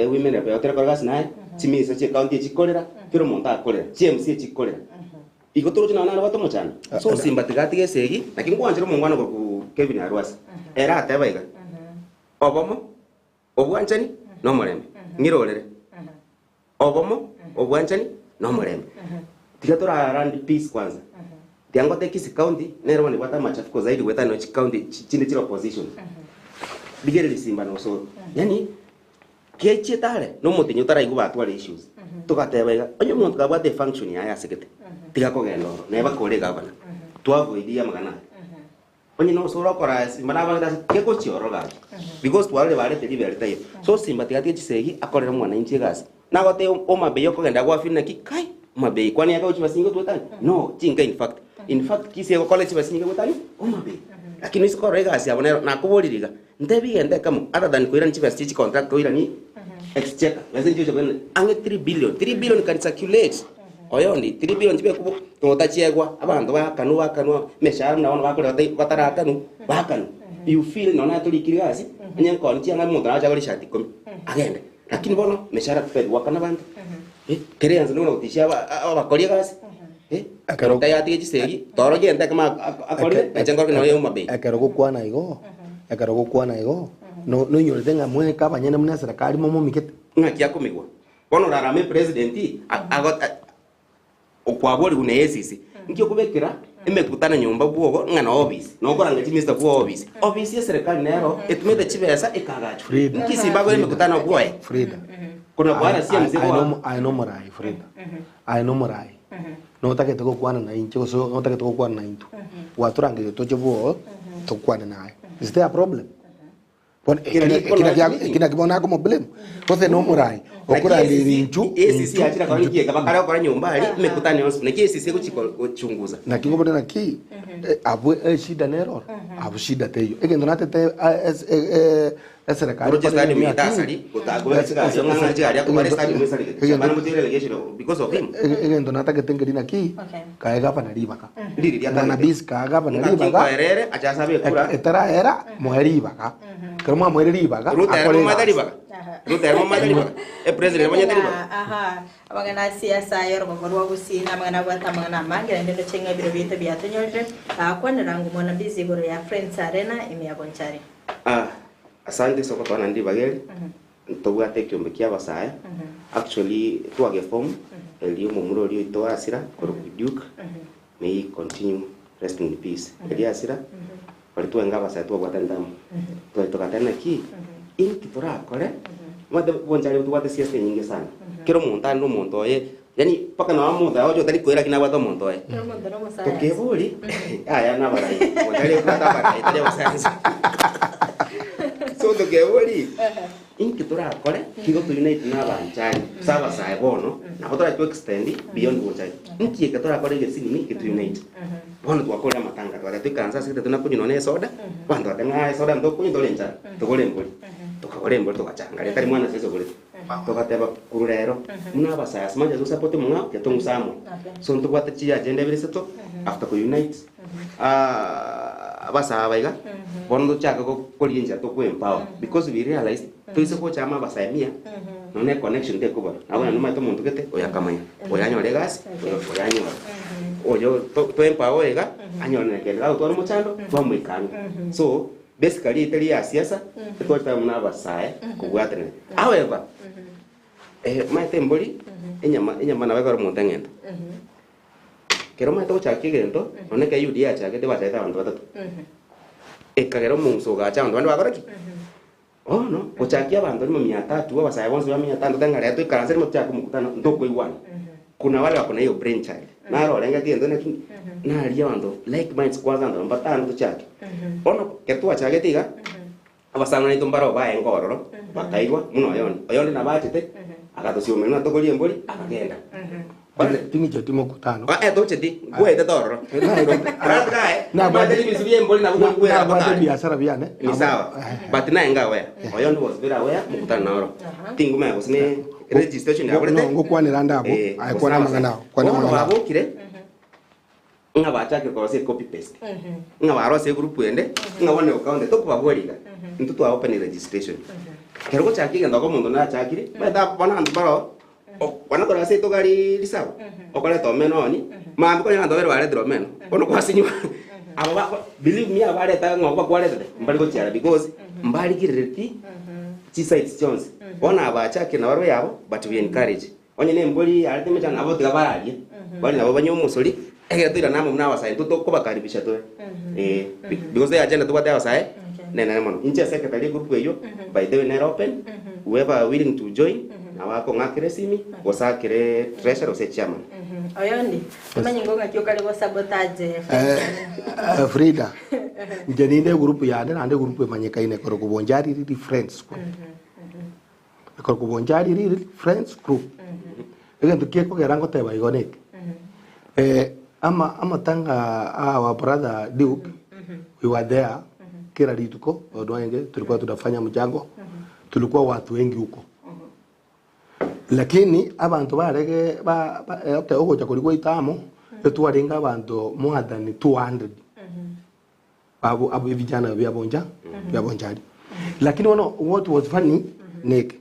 women rep yao teregokora gasi naye, chiminister chie county echikorera, kera omonto akorera, chi MC echikorera. Igo toroche nonya nare bwate omochando. So Simba tiga atige esegi, naki nkwanchera omongwana okorokwa Kevin Arwasi. Ere ateba iga, Obomo, obwanchani, na omorembe. Ng'irorere. Obomo, obwanchani, na omorembe. Tiga torarandi peace kwanza. Tiga ngote Kisii County, nere bono ebwate amachafuko zaidi goetania nonya chicounty chinde chire opposition. Rigereria Simba na Osoro. Yaani. Gechiete are nomotenyi otaraigwe batware issues. Togateba iga, onye omonto kabwate efunction yaye asegete, tiga kogenda oro, neba kore egavana. Twavoidia amang'ana aya. Onye nose orokora Simba nabangete ase tiga gochia ororo gaki. Because twarorire barete ribera ritaiyo. So Simba tiga atige chisegi akorere omwananchi egasi. Nagotebia Homa Bay okogenda gwafeel naki kai Homa Bay kwani yaka gochia basinge otwetani? No, chinka in fact. In fact Kisii egokora chibasinge gwetani Homa Bay. Lakini ase korora egasi yabo nero nakoboririe iga. Ntebi egento ekemo, other than koirania chibesa chie chicontract koirani exchequer, besa inche ocha koirania ang'e 3 billion, 3 billion can circulate oyondi, 3 billion chibe kobo totachiegwa, abanto baakanwa baakanwa emeshahara buna bono bakoreta tai batarakanwa, baakanwa. You feel nonya naye torikiri gasi, onye nkoni chianga omonto nagocha agore eshati ikomi, agende. Lakini bono emeshahara totari goakana abanto, eh, kera ense nigo gotishia aba abakori egasi, eh, Ekero- tayatige chisegi, torogie egento ekemo akorire, nainche nkorokia nonya Homa Bay. Ekero gokwana igo, ekero gokwana igo, no- noinyorete ng'a mweka abanyene buna eserekari momomigete. Ng'aki akomigwa? Bono orarame epresident ago okwaborigwa na esisi, nki okobekera emekutano nyomba bwogo ng'a na office, nokoranga chiminista bwa office. Office ya eserekari nero etumete chibesa ekagachwa. Frida. Nki simba agore emekutano bwoye? Frida. Korwa kwara Aye- CMC aye goa. nomo- aye nomorai Frida. Aye nomorai. Notagete gokwana na inche gose notagete gokwana na intwe. Gwatorangeria toche bwoo tokwane naye. Is there a problem? Bono Kera eki riko eki naki nonya eki naki bono akomoblame gose nomorai okorangeria inchu ACC inchu yachire kora inchu nki bakare gokora nyomba aria emekutano yonsi naki ACC egochi gochunguza. Naki ngobore naki abwo eshida nere oro abwo shida teiyo egento natete eserekari Oroche ekore stadium naki itasari gotagobera chigari ong'ang'ana chigari akobare stadium esarigete egento abana motiere relegation because of him. egento natagete nkeri naki Okay. kae gavana ribaga Ndiri riatagete. mwana bisi kae gavana Ngaki ribaga nkoerere ache asabe ekura. Etarahera moe ribaga. Ekero mwamoire ribaga, Ruto ere akore momwete egasi. ribaga. Ruto ere momwete ribaga. Epresident emonyete ribaga. Aha, amang'ana a siasa aya orogongo rwa Gusii na amang'ana abwate amang'ana amange naende ndoche ng'a ebiro biaito biatonyorire. Kwanera ng'o mwana busy igoro ya Friends Arena ime ya Bonchari. Ah, asante ase ogotoa naende ribaga eri. Ntobwate ekiombe kia abasae, actually twageform erio omomura oria oito asira korokwa Duke, may he continue resting in peace. Erio asira, baria twenge abasae twabwatanete amo, twari togateba naki, inki torakore, omanyete bonchari tobwate siasa enyinge sana, kera omonto are na omonto oye, yaani mpaka nonye omonto agocha otari koira lakini nabwate omonto oye. Kera omonto na omosayansi. Tokebori, yaya nabarai, bonchari ebwate abarai tari abasayansi. So tokebori, inki torakore tigo to unite na abanchari gose abasae bono, nabo torachi to extend beyond bonchari. Inki eke torakore egesinini geto unite? Bono twakorire amatanga twateba toikaranse ase gete tona konywa nonya esoda, abanto bateba ng'a esoda ntokonywa tore enchara, togore embori. Tokagora embori togachanga riria tari mwana ase ogorete. Togateba korwa rero, buna abasae ase manche tosapote omong'ao tiga tong'use amo. So ntobwate chiagenda ibere isato after ko unite abasae aba iga, bono tochake korigia enchera toko empower because we realized toise gocha amo abasae mia, nonya ne connection tekobora. Nabo naende omanyete omonto gete, oyo akamanya, oyo anyore egasi, oyo oyo anyore. Oyo to to empower oyo iga, anyore na kende gagotwara omochando, twamoika ang'e. So, basically etari ya siasa, etwachete amo na abasae kobwatanera. However, omanyete embori, enyama enyama nabo ekero omonto eng'ento. Ekero omanyete gochakia egento, nonye ekero UDA yachagete bachagete abanto batato, ekagera omong'uso ogacha abanto bande bakora ki? Bono, gochakia abanto rimo mia tatu, abasae bonsi ba mia tano, totebe ng'a rero toikaranse rimo tochake omokutano, ntokoigwana. Kuna wale wako na hiyo brain child, naro orenge egento naki, naria abanto like minds kwanza abanto batano tochake. Bono ekero twachagete iga, abasang'ani baito mbaro baenge ororo, bakaigwa buna oyondi. Oyondi nabo achete, agatosiomeria buna tokoria embori, akagenda. Ting'icheti mokutano. Eh, tocheti, nkwaetete ororo. Oratigae, Nabwate- omanyete rimisu ri'embori nabo nkwera Nabwate gotari. ebiasara biane. Ni sawa. But naye nga aware. Oyondi was very aware, mokutano noro. Tingomanya gose ne registration No, yakorete. ngokwanera ande abwo. Eh, Aye gose kwana abasani. amang'ana ao, kwana Bono amang'ana ao. babokire, ng'a bachakire korosia ecopy paste. Ng'a barosia egroup ende, ng'a bono egokaunti tokobaboria iga. Intwe twa open registration. Ekero gochakia egento oko omonto nachakire, omanyete bono abanto mbaro Kwana korwa ase rituko ri risabo, okoreta omena oni, mambia konya abanto babere baretire omena, bono kwasinywa aba ba believe me aba bareta ng'a bakwaretete mbari gochiara because mbarigerereti chisides chionsi. Bono aba bachakire nabarabwo yabo but we encourage, onye na embori yarete emechando nabo tiga bararie, bari nabo banywe omosori, ekero toirane amo buna abasae intwe tokobakaribisha tore eh, because eagenda tobwate abasae nenene mono. Inche secretary egroup eywo by the way nere open, whoever willing to join. Nabo akong'akera esimi, gose akere treasurer gose chairman. Oyondi, omanye ngo ng'aki okare go sabotage Eh, Frida, inche ninde egroup yane naende egroup emanyekaine korokwa Bonchari Riri Friends Group. Ekorokwa Bonchari Riri Friends Group. Egento gekogera ngoteba igo neke, eh, ama amatanga a our brother Duke, we were there kera rituko, tondu tulikuwa tunafanya mchango, tulikuwa watu wengi huko. Lakini abanto barege ba ba okay ogocha koria gwaito amo, etwarenge abanto more than 200 abo abo ebijana bia boncha bia bonchari. Lakini bono what was funny neke,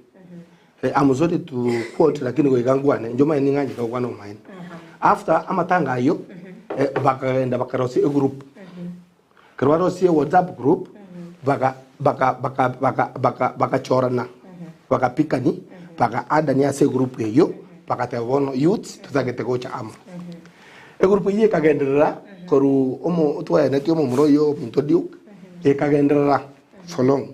I'm sorry to quote lakini goika nkwane, inche omanyete ning'anchete gokwana obomaene. After amatanga ayio, bakagenda bakarosia egroup. Ekero barosie WhatsApp group, baga baga baga baga baga bagachorana, bagapikani, baga addani ase egroup eyio, bagateba bono youths totagete gocha amo. Egroup eyio ekagenderera korwa omo twaenetie omomura oyio ominto Duke, ekagenderera for long.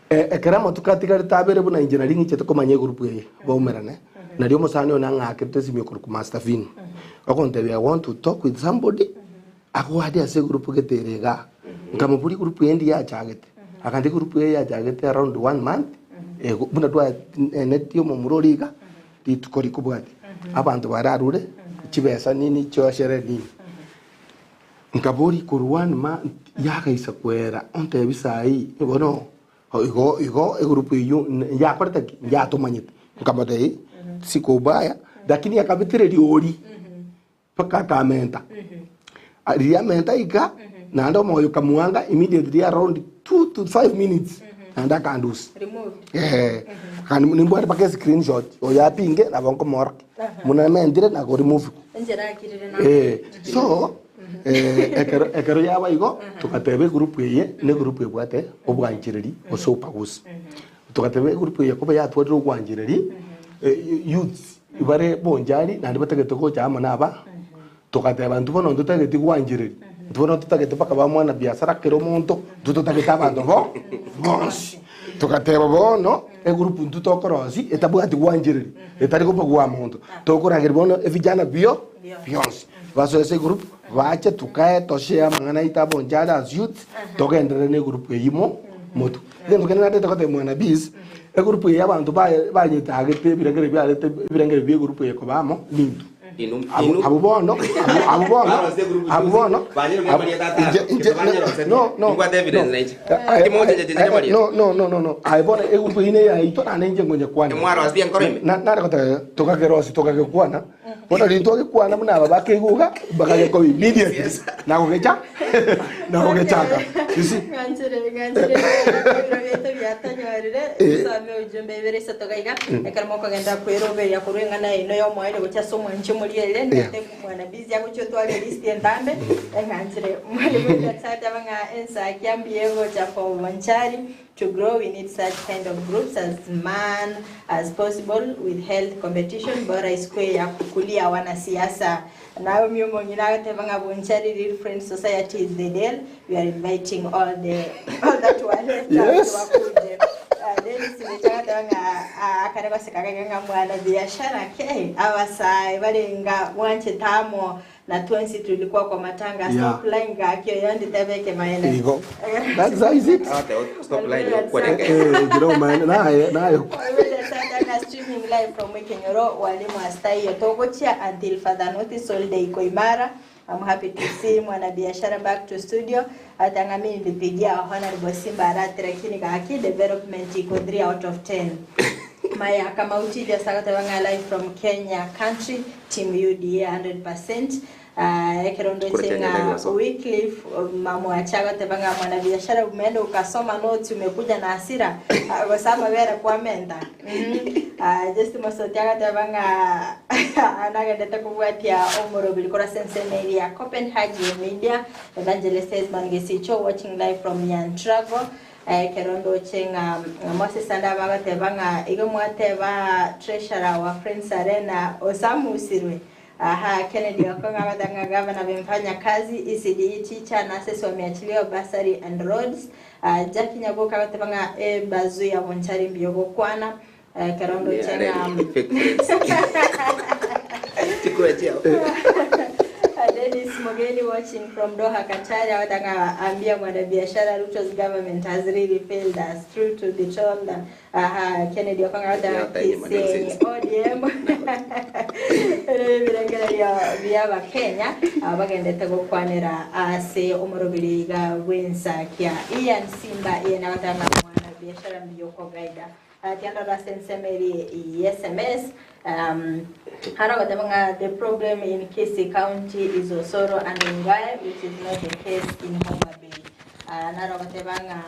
Ekero amatuko atigarete abere buna inche nario ng'ichete komanya egroup eye baumerane, nario omosani one ang'akerete esimi okorokwa Master Vin, ogontebia I want to talk with somebody agoadie ase egroup gete ere igaa. Nkamoboria egroup eye ndi yachagete, akantebi egroup eye yachagete around one month ego buna twaenetie omomura oria iga, rituko rikobwatia abanto bararure chibesa nini chioshere nini. Nkaboria korwa one month yagaisa kwera ontebi saii bono igo igo egroup eywo yakorete ki yatomanyete nkamotebia siko ubaya lakini akabitereria oria mpaka akamenta riria amenta iga naende omoyo okamuanga immediately around 2 to 5 minutes naende akandusia Removed. Eh, kandi nimbwate mpaka escreenshot oyo apinge nabo nkomorokia buna namentire na koremove. Enchera akirire na Eh, so eh, ekero ekero yaba igo togateba egroup eye ne egroup ebwate obwanchereri gose obagusi. Togateba egroup eye koba yatwarire ogwanchereria youths bare bonchari naende batagete gocha amo na aba, togateba intwe bono ntotageti gwanchereria, intwe bono ntotagete mpaka ba mwana biasara kera omonto, intwe totagete abanto bo bonsi. Togateba bono egroup intwe tokorosia etabwati gwanchereria, etari kobagua monto, tokorageria bono evijana bio bionsi basoe ase egroup bache tukae toshare amang'ana aito abonchari as youths togenderere na egroup eywo mo motwe. Egento kende natete gotebia mwana Biz, egroup eye abanto baye banyetagete ebirengererio biarete ebirengererio bia egroup eye koba amo nintwe. Inu, Abwo inu. abwo bono, abwo abwo bono, Barosia egroup abwo juzi, bono, banyire abwo marieta atano, inche inche kebe banyerosetie. no no Nimbwate evidence no. nainche. Aye Timochenchetie aye inche marieta. no no no no no aye bono egroup eyio ne yaito naende inche nkonyekwana. Emwarosetie enkoro ime. Na nare goteba tokagerosia tokagekwana, bono riria twagekwana buna aba bakeiguga bakagekora immediately nagogecha nagogechaka you see. Ng'anchire ng'anchire ebiro biaito biatonyorire tusome ujumbe ibere isato iga iga ekero mokogenda kweroberia korwa eng'ana yaino y'omoerio gochia ase omwanchi omorigereria ndete mwana busy agochia otware elist entambe eng'anchire mwalimu Edward ng'a ensakia mbuya egocha for Bonchari To grow we need such kind of groups as man as possible with health competition bora isikwe ya kukulia wanasiasa. Naomi omong'ina agateba ng'a Bonchari Real Friends Society is the deal we are inviting all the all that were left out Yes. wakuje. Uh, Dennis Micha agateba ng'a ah, akare goseka gaiga ng'a mwana biashara ke abasae barenga mwanchete amo Na twensi tulikuwa kwa matanga Yeah. stop lying gaki oyondi tebe ekemanyererio. Igo. That's how is it. Stop lying, okwane Eh, eh, kira omaene naye naye. Oibwete streaming live from Ekenyoro walimu astaiyo togochia until further notice all day iko imara. I'm happy to see mwanabiashara back to studio. Hata ngami nilipigia Honorable Simba Arati lakini gaki development iko 3 out of 10. Maya Kamau Tija sagoteba ng'a live from Kenya country team UDA 100% Ah, ekero ndoche Kure Kenya ng'a ndagera so. Wycliffe mamwacha agoteba ng'a mwanabiashara umeenda ukasoma notes umekuja na hasira Ah, gose amabere kwamenta Mhm. Ah, just mosoti agoteba ng'a anagendete kobwatia omorobiri korwa ase ensemo eria ya Copenhagen Media Evangelist Esmond Gesicho watching live from Nyantrago Ekero ndoche ng'a Moses ande abagoteba ng'a igo mwateba treasurer wa Friends Arena osamusirwe. Aha, Kennedy Okong'o agoteba ng'a gavana bemfanya kazi, ECDE teacher, nurses wameachiliwa bursary and roads. Ah, Jackie Nyaboke agoteba ng'a ebazu ya Bonchari mbuya ogokwana. Ekero ndoche ng'a Fake friends. Chikura chiao. Dennis Mogeni watching from Doha, Qatar, awataka ambia mwanabiashara Ruto's government has really failed us. True to be told. Aha, Kennedy Okong'o Yeah, awataka thank you, madam, Kiseni sense. ODM. Ebirengererio bia Abakenya abagendete gokwanera ase omorobiri iga bw'ensakia. Ian Simba Ian awataka mwanabiashara mbuya okogaida. Tiandora ase ensemo eria y'SMS, um, haro ogoteba ng'a the problem in Kisii County is Osoro and Ongwae which is not the case in Homa Bay. Ah, naro ogoteba ng'a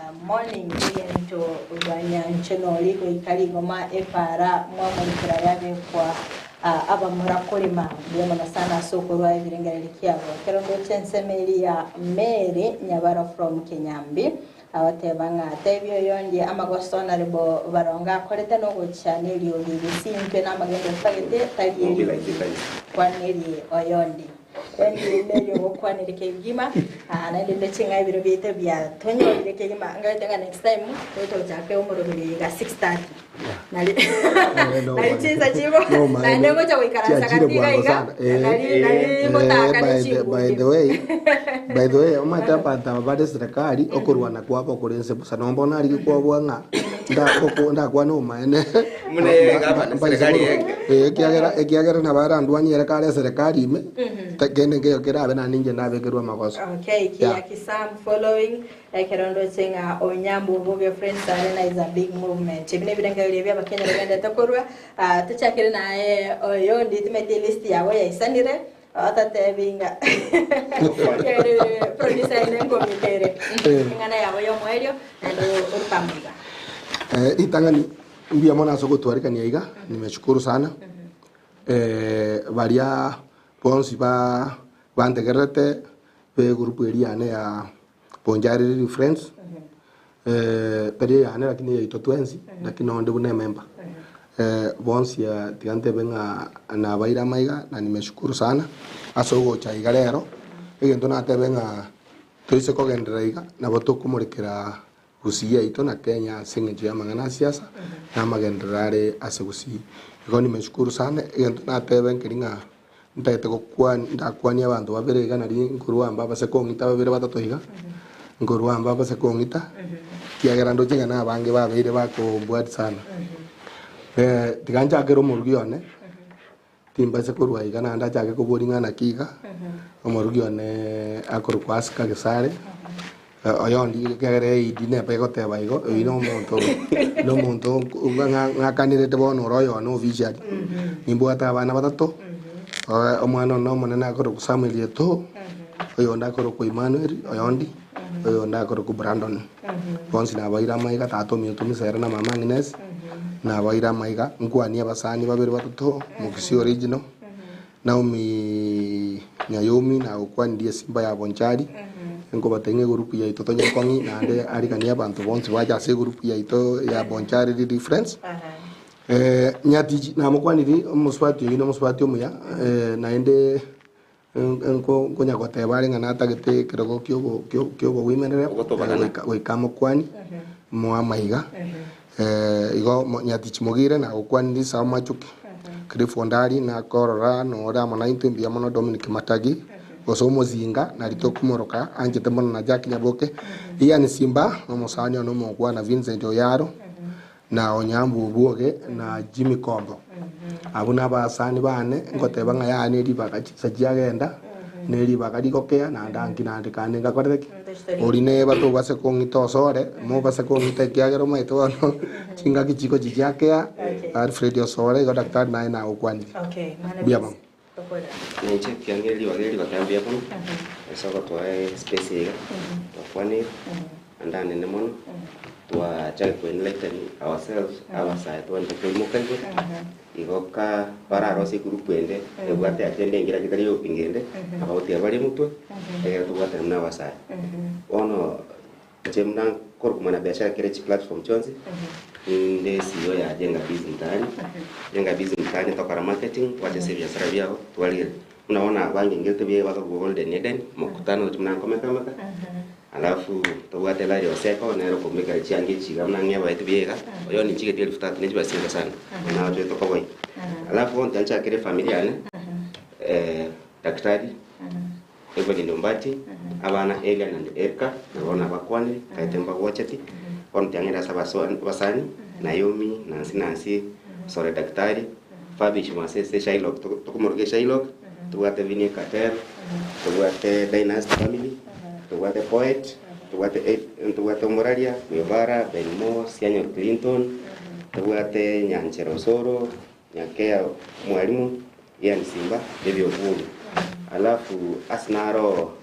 um, morning egento banyanche nori goika rigoma epara mwamorikera yabekwa ah, abamura korema mbuya mono sana ase okorwa ebirengererio kiabo. Ekero ndoche ensemo eria ya Mary Nyabaro from Kinyambi Agoteeba ng'a, Tebia oyonde amagoso naribo baronge akorete nogochia neriogi gose intwe namagendo totagete tari eriogi kwanerie oyondi. Endi nerio ogokwaneria kegima ah, naende ndoche ng'a ebiro biaito biatonyorire kegima ngagete ng'a next time togochaka omoroberi iga 6:30 nari nari chinsa chibo naende ngocha goikaransa Chiachire gati iga bwango iga sana. Eh, nari nari eh, ngotaka by ne the, by chingundi the way by the way omanyete abanto aba bare serikali okorwana kwabo kore inse bosa nonye bono arige kwabua ng'a ndakoko ndakwane omaene Buna eye gavana, serikali enge. ekiagera ekiagera nabo arandwanie ere kare eserikali ime ta- kende nkeiyo kerabe naende inche ndabekerwe amagoso Okay, kia Yeah. Kisam following Ekero ndoche ng'a Onyambu Oboge Friends Arena is a big movement. Ebi nebirengererio ebio Abakenya bagendete korwa. Ah, tochakere naye oyondi timeti elist yago yaisanire ototebi ng'a producer ine nkomikere eng'ana yabo y'omoerio naende oruke amaiga. Eh, ritang'ani mbuya mono ase ogotwarikania iga nimeshukuru sana eh, baria bonsi ba bantegererete be group eria yane ya Bonchari Friends. Tari eyane lakini eyaito twensi, lakini onde buna emember. Bonsi tiga ntebe ng'a nabaire amaiga na nimeshukuru sana ase ogocha iga rero, egento natebe ng'a toise kogenderera iga nabo tokomorekera Gusii yaito na Kenya ase eng'encho y'amang'ana a siasa na amagenderero are ase Gusii. Igo nimeshukuru sana, egento natebe nkeri ng'a ntagete gokwania ndakwanie abanto babere iga nari nkorwa amba abase kong'ita babere batato iga, nkorwa amba abase kong'ita, ekiagera ndoche ng'a na abange babeire bakombwati sana. Tiga nchakere omorugi one, timbase korwa iga naende achake koboria ng'a naki iga, omorugi one akorokwa Asika Gesare. Oyondi ekiagera AED neba egoteba igo, oyio na omonto na omonto ng'akanerete bono ore oyone officially. Nimbwate abana batato, omwana one omonene akorokwa Samuel Etoo, oyonde akorokwa Emmanuel oyondi, oyonde akorokwa Brandon. Bonsi nabaire amaiga, tata ominto Misere na mama Agnes, nabaire amaiga, nkwanie abasani babere batato, Mokisii original. Naomi Nyayomi nagokwanirie esimba ya Bonchari, nkobatebia ng'a egurupu yaito tonyekong'i naende ariganie abanto bonsi bache ase egurupu yaito ya Bonchari Relief Friends. Nyatichi namokwanirie omosubati oyio na omosubati omuya naende nko nkonya goteba are ng'a natagete ekerogo kiobo kio kiobowomenrep goika goika amokwanie moe amaiga. Igo nyatichi mogire nagokwanirie sawa machuki, Cliff Ondari nakorora nore amo naintwe mbuya mono Dominic Matagi gose omozinga nari tokomoroka anchete mono na Jack Nyaboke, Ian Simba na omosani one omokwana Vincent Oyaro na Onyambu Obwoge na Jimmy Kombo. Abwo nabasani bane ngoteba ng'a yaya neribaga chinsa chiagenda neribaga rigokea naende anki naende kande ngakorete ki? Oria neba tobase kong'ita osore, mobase kong'ita ekiagera omanyete bono chingaki chikochia chiakea, Alfred osore igo daktari naye nagokwanirie. Okay, mwana Mbuya bw'ense, mono. tokore. Nainche kiangire ribaga eri goteba mbuya mono, ase ogotoa espace iga, twakwanire, naende anene mono, twachake ko enlighten ourselves, abasae twancha koimoka igoro. Igo ka bararosie egroup ende ebwate agenda engiya lakini tari yopinga ende, abagotiga bare motwe, egere tobwatane buna abasae. Bono inche buna nkorokwa mwanabiashara kere chiplatform chionsi, ninde CEO ya Jenga Biz Mtaani, Jenga Biz Mtaani tokora marketing, twachesa ebiasara biabo, twarigereria. Buna bono abangengerete buya bakagwa Golden Eden, mokutano ochi buna nkomekameka. Alafu tobwate Larry Oseko nere okombekera chianga echi iga buna ng'ebaete buya iga, oyo ninchigeti elfu tatu ne chibesa chinke sana, bono nagochete tokoboyia. Alafu bono tiga nchakere efamiri yane, daktari Evelyn Ombati, abana Elian and Erika, nabo nabakwanire, nkaete mbagocheti, bono tiga ng'ende ase abaso abasani, Naomi, Nancy Nancy, Sore daktari, Fabish Masese, Shylock, tokomoroka Shylock, tobwate Vinnie Cartel, tobwate Dynasty Family, tobwate Poet, tobwate tobwate Omoraria, Guevara, Ben Mo, Sianyor Clinton, tobwate Nyanchera Osoro, Nyakea Mwalimu, Ian Simba, David Obwogo. Alafu ase naro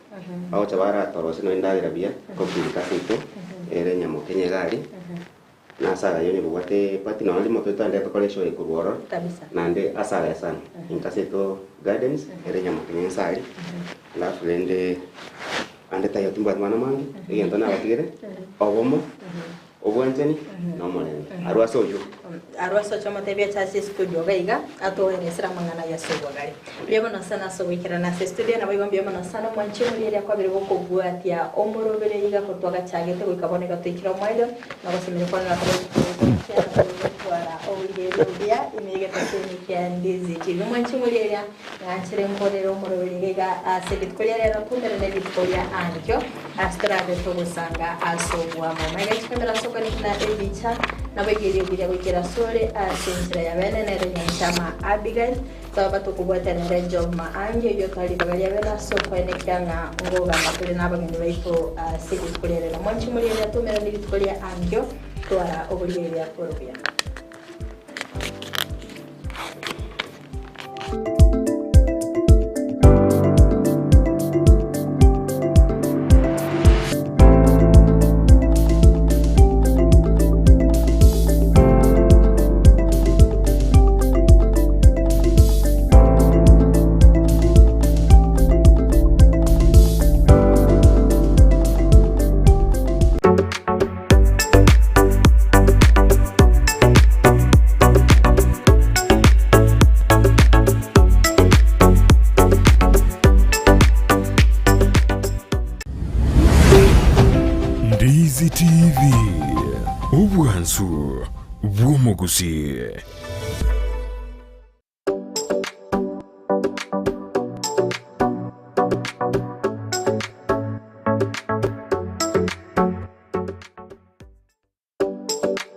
bagocha baratorosie nonya endagera buya, koburika ase intwe, ere Nyamokenya iga aria. Na ase ayio onye kobwate party nonya rimo toetandete tokore eshow eye korwa ororo, Kabisa. naende ase agaya sana, inka seito gardens, ere Nyamokenye inse aria, alafu rende ande taiyo timbwati mang'ana mange, egento nabatigere, obomo, obwanchani, na omorembe, arwe ase oyio. Arwe ase oche omotebie ache ase estudio iga iga, atoeresere amang'ana aye ase obogare. Mbuya mono sana ase ogoikerana ase estudio, naboigo mbuya mono sana omwanchi omoria eria kwabire gokobwatia omorobere iga korwa twagachagete goika bono iga toikire omoerio. Na gosemeria kwane nakobe gochia na gotwara oboireria obuya ime y'egetaseni kia Ndizi TV. Mwanche moria eria ng'anchere nkorere omoroberi iga iga ase rituko ria rero twumerane rituko ria ankio ase torabe togosanga ase obwamo. Maiga chikamera ase okwaniki na ebicha nabo egerio biria goikera asore ase enchera ya bene nere Nyanchama Abigail. Twaba tokobwatia nere Job Maangi, oyio otware ribaga ria bene ase okwenekia ng'a ngogamba tore nabageni baito ase rituko ria rero. Mwanche morie eria twaumerane rituko ria ankio, twara oborigereria orubuya. TV, obwansu bw'omogusii.